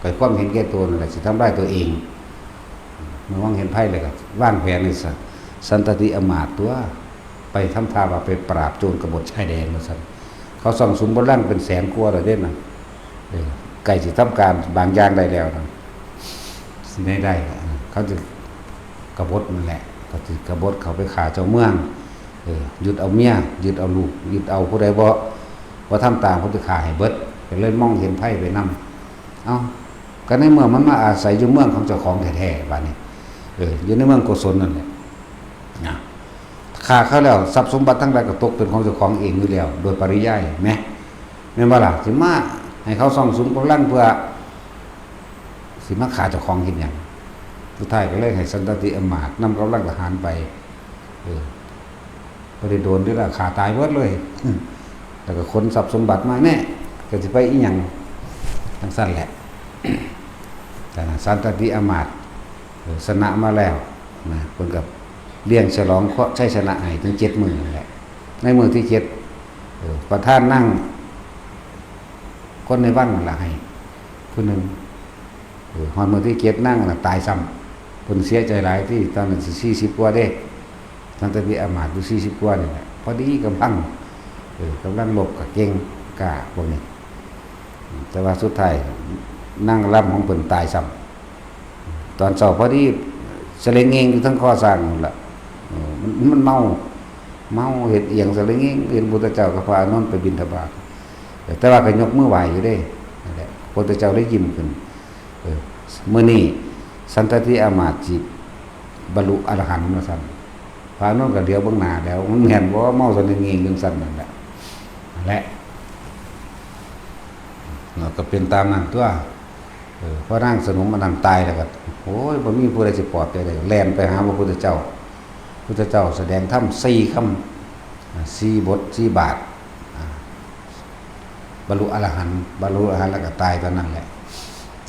ก็ความเห็นแก่ตัวนั่นแหละ สิทำลายตัวเอง เมื่อมองเห็นภัยแล้วก็วางแผนในสัน สันตติอำมาตย์ตัว ไปทำท่าว่าไปปราบโจรกบฏชายแดนว่าซั่น เขาซ่องสุมกำลังเป็นแสนกว่าแล้วเด้นะ เออ ใกล้สิทำการบางอย่างได้แล้วนะ สิได้ได้ เขาจะกบฏนั่นแหละ เขาจะกบฏเข้าไปฆ่าเจ้าเมือง เออ ยึดเอาเมีย ยึดเอาลูก ยึดเอาผู้ใดบ่ บ่ทำตาม เขาจะฆ่าให้เบิด ก็เลยมองเห็นภัยไปนำ เอ้า ก็ในเมื่อมันมาอาศัยอยู่เมืองของเจ้าของแท้ๆ บัดนี้ เออ อยู่ในเมืองโกศลนั่นแหละ นะ ฆ่าเขาแล้ว ทรัพย์สมบัติทั้งหลายก็ตกเป็นของเจ้าของเองอยู่แล้ว โดยปริยาย แม่น แม่นบ่ล่ะ สิมาให้เขาซ่องสุมกำลังเพื่อ สิมาฆ่าเจ้าของเฮ็ดหยัง สุดท้ายก็เลยให้สันตติอำมาตย์นำกำลังทหารไป เออ บ่ได้โดนเด้อล่ะ ฆ่าตายเบิดเลย แล้วก็ขนทรัพย์สมบัติมาแน่ ก็สิไปอีหยัง จั่งซั่นแหละ แต่นะ สันตติอำมาตย์ เออ ชนะมาแล้วนะ เพิ่นก็เลี้ยงฉลองเคราะห์ชัยชนะให้ถึงเจ็ดมื้อนั่นแหละ ในมื้อที่เจ็ด เออ ประธานนั่ง คนในวังนั่นล่ะให้ ผู้หนึ่ง เออ ฮอดมื้อที่เจ็ดนั่งน่ะตายซ้ำ เพิ่นเสียใจหลายที่ตอนนั้นสิสี่สิบกว่าเด้ สันตติอำมาตย์อยู่สี่สิบกว่านี่แหละ พอดีกำลัง เออ กำลังรบกับเก่งกล้าพวกนี้ แต่ว่าสุดท้ายนางรำของเพิ่นตายซ้ำ ตอนเช้าพอดีสะเลงเงงอยู่ทั้งคอช้างนั่นล่ะ เออ มัน มันเมา เมาเฮ็ดอีหยังสะเลงเงง เห็นพุทธเจ้ากับพระอานนท์ไปบิณฑบาต เออ แต่ว่าก็ยกมือไหว้อยู่เด้ นั่นแหละ พุทธเจ้าได้ยิ้มขึ้น เออ มื้อนี้สันตติอำมาตย์สิบรรลุอรหันต์ว่าซั่น พระอานนท์ก็เหลียวเบิ่งหน้าแล้ว มันแม่นบ่ เมาสะเลงเงงจั่งซั่นนั่นแหละ นั่นแหละ เราก็เป็นตามนั้นตัว เออ พอนางสนมอันนั้นตายแล้วก็ โอ้ย บ่มีผู้ใดสิปลอบใจได้ แล่นไปหาพระพุทธเจ้า พุทธเจ้าแสดงธรรมสี่คำ อ่า สี่บท สี่บาท อ่า บรรลุอรหันต์ บรรลุอรหันต์แล้วก็ตายตอนนั้นแหละ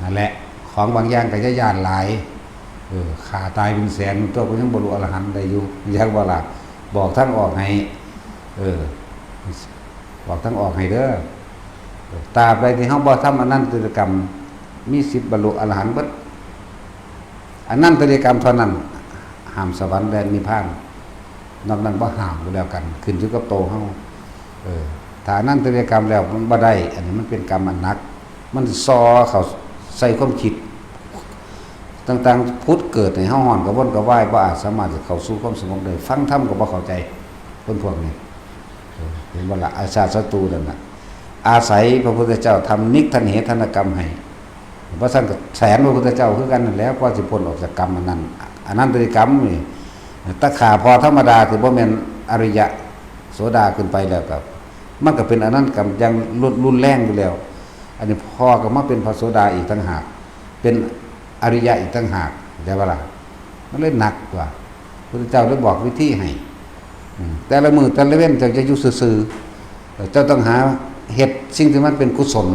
นั่นแหละ ของบางอย่างก็จะย่านหลาย เออ ฆ่าตายเป็นแสนตัวก็ยังบรรลุอรหันต์ได้อยู่ อยากบ่ล่ะ บอกทางออกให้ เออ บอกทางออกให้เด้อ ตราบใดที่เฮาบ่ทำอนันตริยกรรม มีสิทธิ์บรรลุอรหันต์เบิด อนันตริยกรรมเท่านั้น ห้ามสวรรค์และนิพพาน นอกนั้นบ่ห้ามก็แล้วกัน ขึ้นอยู่กับโตเฮา เออ ถ้าอนันตริยกรรมแล้วมันบ่ได้ อันนี้มันเป็นกรรมอันหนัก มันซ้อเข้าใส่ความคิด ต่างๆ ผุดเกิดให้เฮาฮ้อนกระวนกระวาย บ่อาจสามารถจะเข้าสู่ความสงบได้ ฟังธรรมก็บ่เข้าใจ คนพวกนี้ เออ เห็นบ่ล่ะ อาชาติศัตรูนั่นน่ะ อาศัยพระพุทธเจ้าทำนิกทันเหทันกรรมให้ เพราะฉะนั้นก็แสนพระพุทธเจ้าคือกันนั่นแหละ กว่าสิพ้นออกจากกรรมอันนั้น อนันตริยกรรมนี่ ถ้าฆ่าพอธรรมดา ถือบ่แม่นอริยะโสดาขึ้นไปแล้วก็ มันก็เป็นอนันตกรรมอย่างรุน รุนแรงอยู่แล้ว อันนี้พอก็มาเป็นพระโสดาอีกต่างหาก เป็นอริยะอีกต่างหาก เข้าใจบ่ล่ะ มันเลยหนักกว่า พุทธเจ้าเลยบอกวิธีให้ อืม แต่ละมื้อแต่ละเว็นเจ้าจะอยู่ซื่อๆ เจ้าต้องหาเฮ็ดสิ่งที่มันเป็นกุศล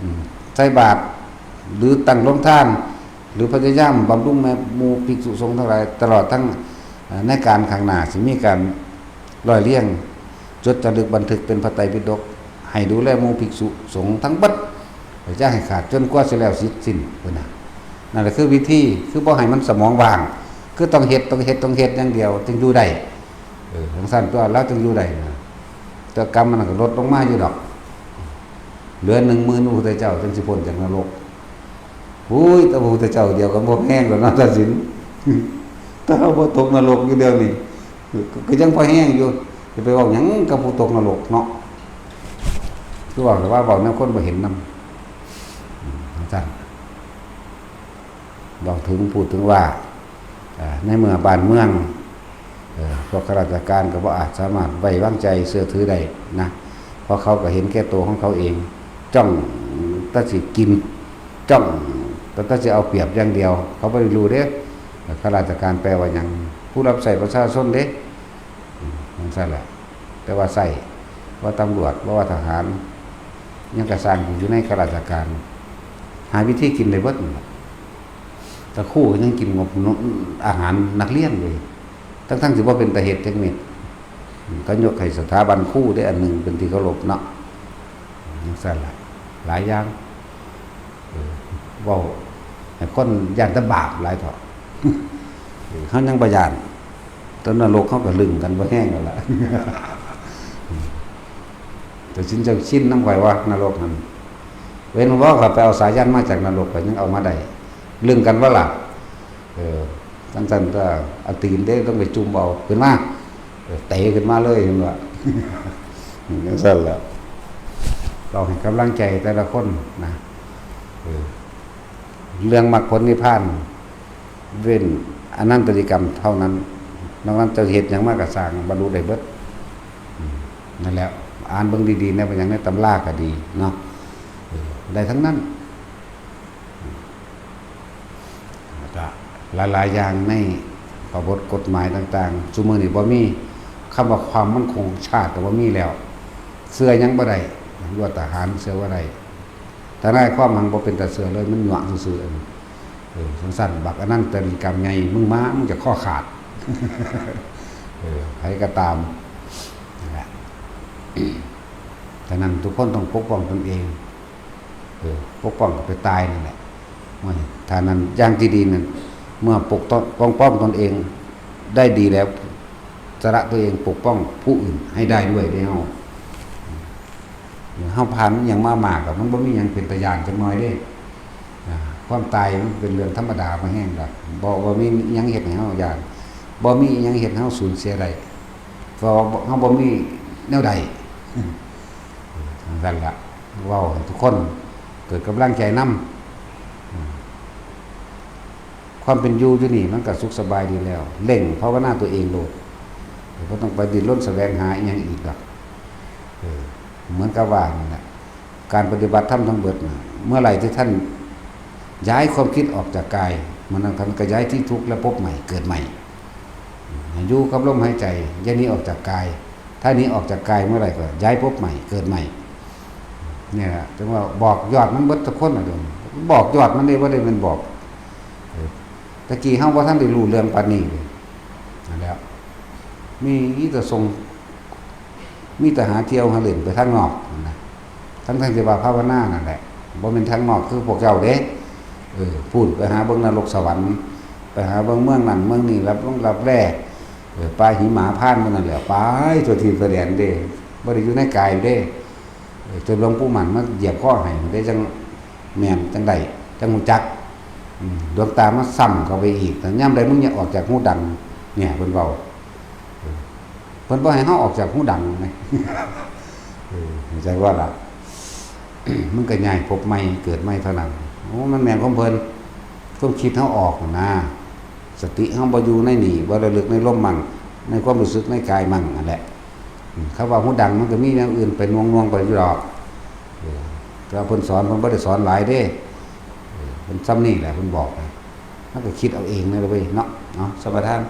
อืม ใส่บาตร หรือตั้งโรงทาน หรือพยายามบำรุงแม่หมู่ภิกษุสงฆ์ทั้งหลาย ตลอดทั้ง เอ่อ ในการข้างหน้าสิมีการร้อยเรียง จดจารึกบันทึกเป็นพระไตรปิฎก ให้ดูแลหมู่ภิกษุสงฆ์ทั้งเบิด อย่าให้ขาดจนกว่าสิแล้วเสร็จสิ้น พุ้นน่ะ นั่นแหละคือวิธี คือบ่ให้มันสมองว่าง คือต้องเฮ็ด ต้องเฮ็ด ต้องเฮ็ดอย่างเดียว จึงอยู่ได้ เออ จั่งซั่นตัว แล้วจึงอยู่ได้นะ แต่กรรมมันก็ลดลงมาอยู่ดอก เหลือหนึ่งหมื่นพระพุทธเจ้าจั่งสิพ้นจากนรก อุ้ย แต่พระพุทธเจ้าเดียวกันพอแห้งแล้วเนาะ ตัดสิน ถ้าเราบ่ตกนรกอยู่เดียวนี่ ก็ก็ยังพอแห้งอยู่ จะไปเว้าหยังกับผู้ตกนรกเนาะ คือว่าแต่ว่าเว้าแนวคนบ่เห็นนำ อืม จั่งซั่น เว้าถึง พูดถึงว่า เอ่อ ในเมื่อบ้านเมือง เอ่อ พวกข้าราชการก็บ่อาจสามารถไว้วางใจเชื่อถือได้นะ เพราะเขาก็เห็นแก่ตัวของเขาเอง จ้องแต่สิกิน จ้องแต่สิเอาเปรียบอย่างเดียว เขาบ่ได้รู้เด้ ข้าราชการแปลว่าหยัง ผู้รับใช้ประชาชนเด้ อืม จั่งซั่นแหละ แต่ว่าใช้ ว่าตำรวจ ว่าทหาร ยังกะซ่างอยู่ในข้าราชการ หาวิธีกินได้เบิดนั่นแหละ แต่ครูก็ยังกินงบอาหารนักเรียนเลย ทั้งๆที่บ่เป็นตาเฮ็ดจักเม็ด อืม เขายกให้สถาบันครูได้อันหนึ่งเป็นที่เคารพเนาะ จั่งซั่นล่ะ หลายอย่าง เออ เว้าให้คนย้านแต่บาปหลายเถาะ เออ เฮายังบ่ย้าน แต่นรกเฮาก็ลึงกันบ่แห้งแล้วล่ะ แต่สินเจ้าชินนำข่อยว่านรกหั่น เว้นว่าข้อยไปเอาสายันมาจากนรก ข้อยยังเอามาได้ ลึงกันบ่ล่ะ เออ จั่งซั่นก็เอาตีนเด้ต้องไปจุ่มเอา ขึ้นมา เออ เตะขึ้นมาเลย เห็นบ่ จั่งซั่นแหละ เราให้กำลังใจแต่ละคนนะ เออ เรื่องมรรคผลนิพพาน เว้นอนันตริยกรรมเท่านั้น นอกนั้นจะเฮ็ดหยังมาก็ซ่าง บรรลุได้เบิด อืม นั่นแหละ อ่านเบิ่งดีๆ ใน เป็นหยังในตำราก็ดีเนาะ เออ ได้ทั้งนั้น แล้วก็หลายๆ อย่างในพระบทกฎหมายต่างๆ ซุมื้อนี้บ่มี คำว่าความมั่นคงของชาติก็บ่มีแล้ว เชื่อหยังบ่ได้ ว่าทหารเชื่อบ่ได้ ทนายความหังบ่เป็นตาเชื่อเลย มันหยั่วซื่อๆ เออ จั่งซั่น บักอนันตริยกรรมใหญ่ มึงมา มึงจะข้อขาด เออ ไผก็ตาม นั่นแหละ ฉะนั้นทุกคนต้องปกป้องตนเอง เออ ปกป้องก็ไปตายนั่นแหละ มัน ถ้านั้นอย่างที่ดีนั่น เมื่อปกป้อง ปกป้องตนเองได้ดีแล้ว สละตัวเองปกป้องผู้อื่นให้ได้ด้วยเด้อ เฮาผ่านอิหยังมามากอะ มันบ่มีหยังเป็นตาย้านจักหน่อยเด้ อ่า ความตายมันเป็นเรื่องธรรมดาบ่แฮงดอก บ่ บ่มีอิหยังเฮ็ดให้เฮาย้าน บ่มีอิหยังเฮ็ดให้เฮาสูญเสียได้ เพราะว่าเฮาบ่มีแนวใด จั่งซั่นล่ะ เว้าให้ทุกคนเกิดกำลังใจนำ ความเป็นอยู่อยู่นี่มันก็สุขสบายดีแล้ว เร่งภาวนาตัวเองโลด บ่ต้องไปดิ้นรนแสวงหาอิหยังอีกดอก เออ เหมือนกับว่านั่นแหละ การปฏิบัติธรรมทั้งเบิดน่ะ เมื่อไหร่ที่ท่านย้ายความคิดออกจากกาย เมื่อนั้นท่านก็ย้ายที่ทุกข์และภพใหม่เกิดใหม่ ให้อยู่กับลมหายใจ อย่าหนีออกจากกาย ถ้าหนีออกจากกายเมื่อไหร่ก็ย้ายภพใหม่เกิดใหม่ เนี่ยแหละ ถึงว่าบอกยอดมันเบิดทุกคนน่ะเดี๋ยวนี้ บอกยอดมันได้ บ่ได้แม่นบอก เออ ตะกี้เฮาบ่ทันได้รู้เรื่องปานนี้เลย นั่นแหละ มีแต่ส่ง มีแต่หาเที่ยวหาเล่นไปทางนอกนั่นนะ ทั้งๆที่ว่าภาวนานั่นแหละ บ่แม่นทางนอกคือพวกเจ้าเด้ เออ พู้นไปหาเบิ่งนรกสวรรค์ ไปหาเบิ่งเมืองนั่นเมืองนี่ รับลงรับแล เออ ป่าหิมะพานต์หมู่นั่นแหละ ไปทั่วทิศทั่วแดนเด้ บ่ได้อยู่ในกายเด้ เออ จนหลวงปู่มั่นมาเหยียบคอให้ได้จั่งแม่นจั่งได้จั่งรู้จัก อืม หลวงตามาซ้ำเข้าไปอีก แต่ยามใดมึงอย่าออกจากฮูดัง เนี่ย เพิ่นเว้า เออ เพิ่นบ่ให้เฮาออกจากฮูดังไง เออ เข้าใจบ่ล่ะ มันก็ย้ายภพใหม่เกิดใหม่เท่านั้น โอ้ มันแม่นของเพิ่น ความคิดเฮาออกนะ สติเฮาบ่อยู่ในนี่ บ่ระลึกในลมมั่ง ในความรู้สึกในกายมั่งนั่นแหละ อืม คำว่าฮูดังมันก็มีแนวอื่นไปน่วงๆไปอยู่ดอก เออ แต่ว่าเพิ่นสอน เพิ่นบ่ได้สอนหลายเด้ เออ เพิ่นส่ำนี่แหละ เพิ่นบอกนะ มันก็คิดเอาเองนั่นแหละเว้ยเนาะ เนาะ สมภาร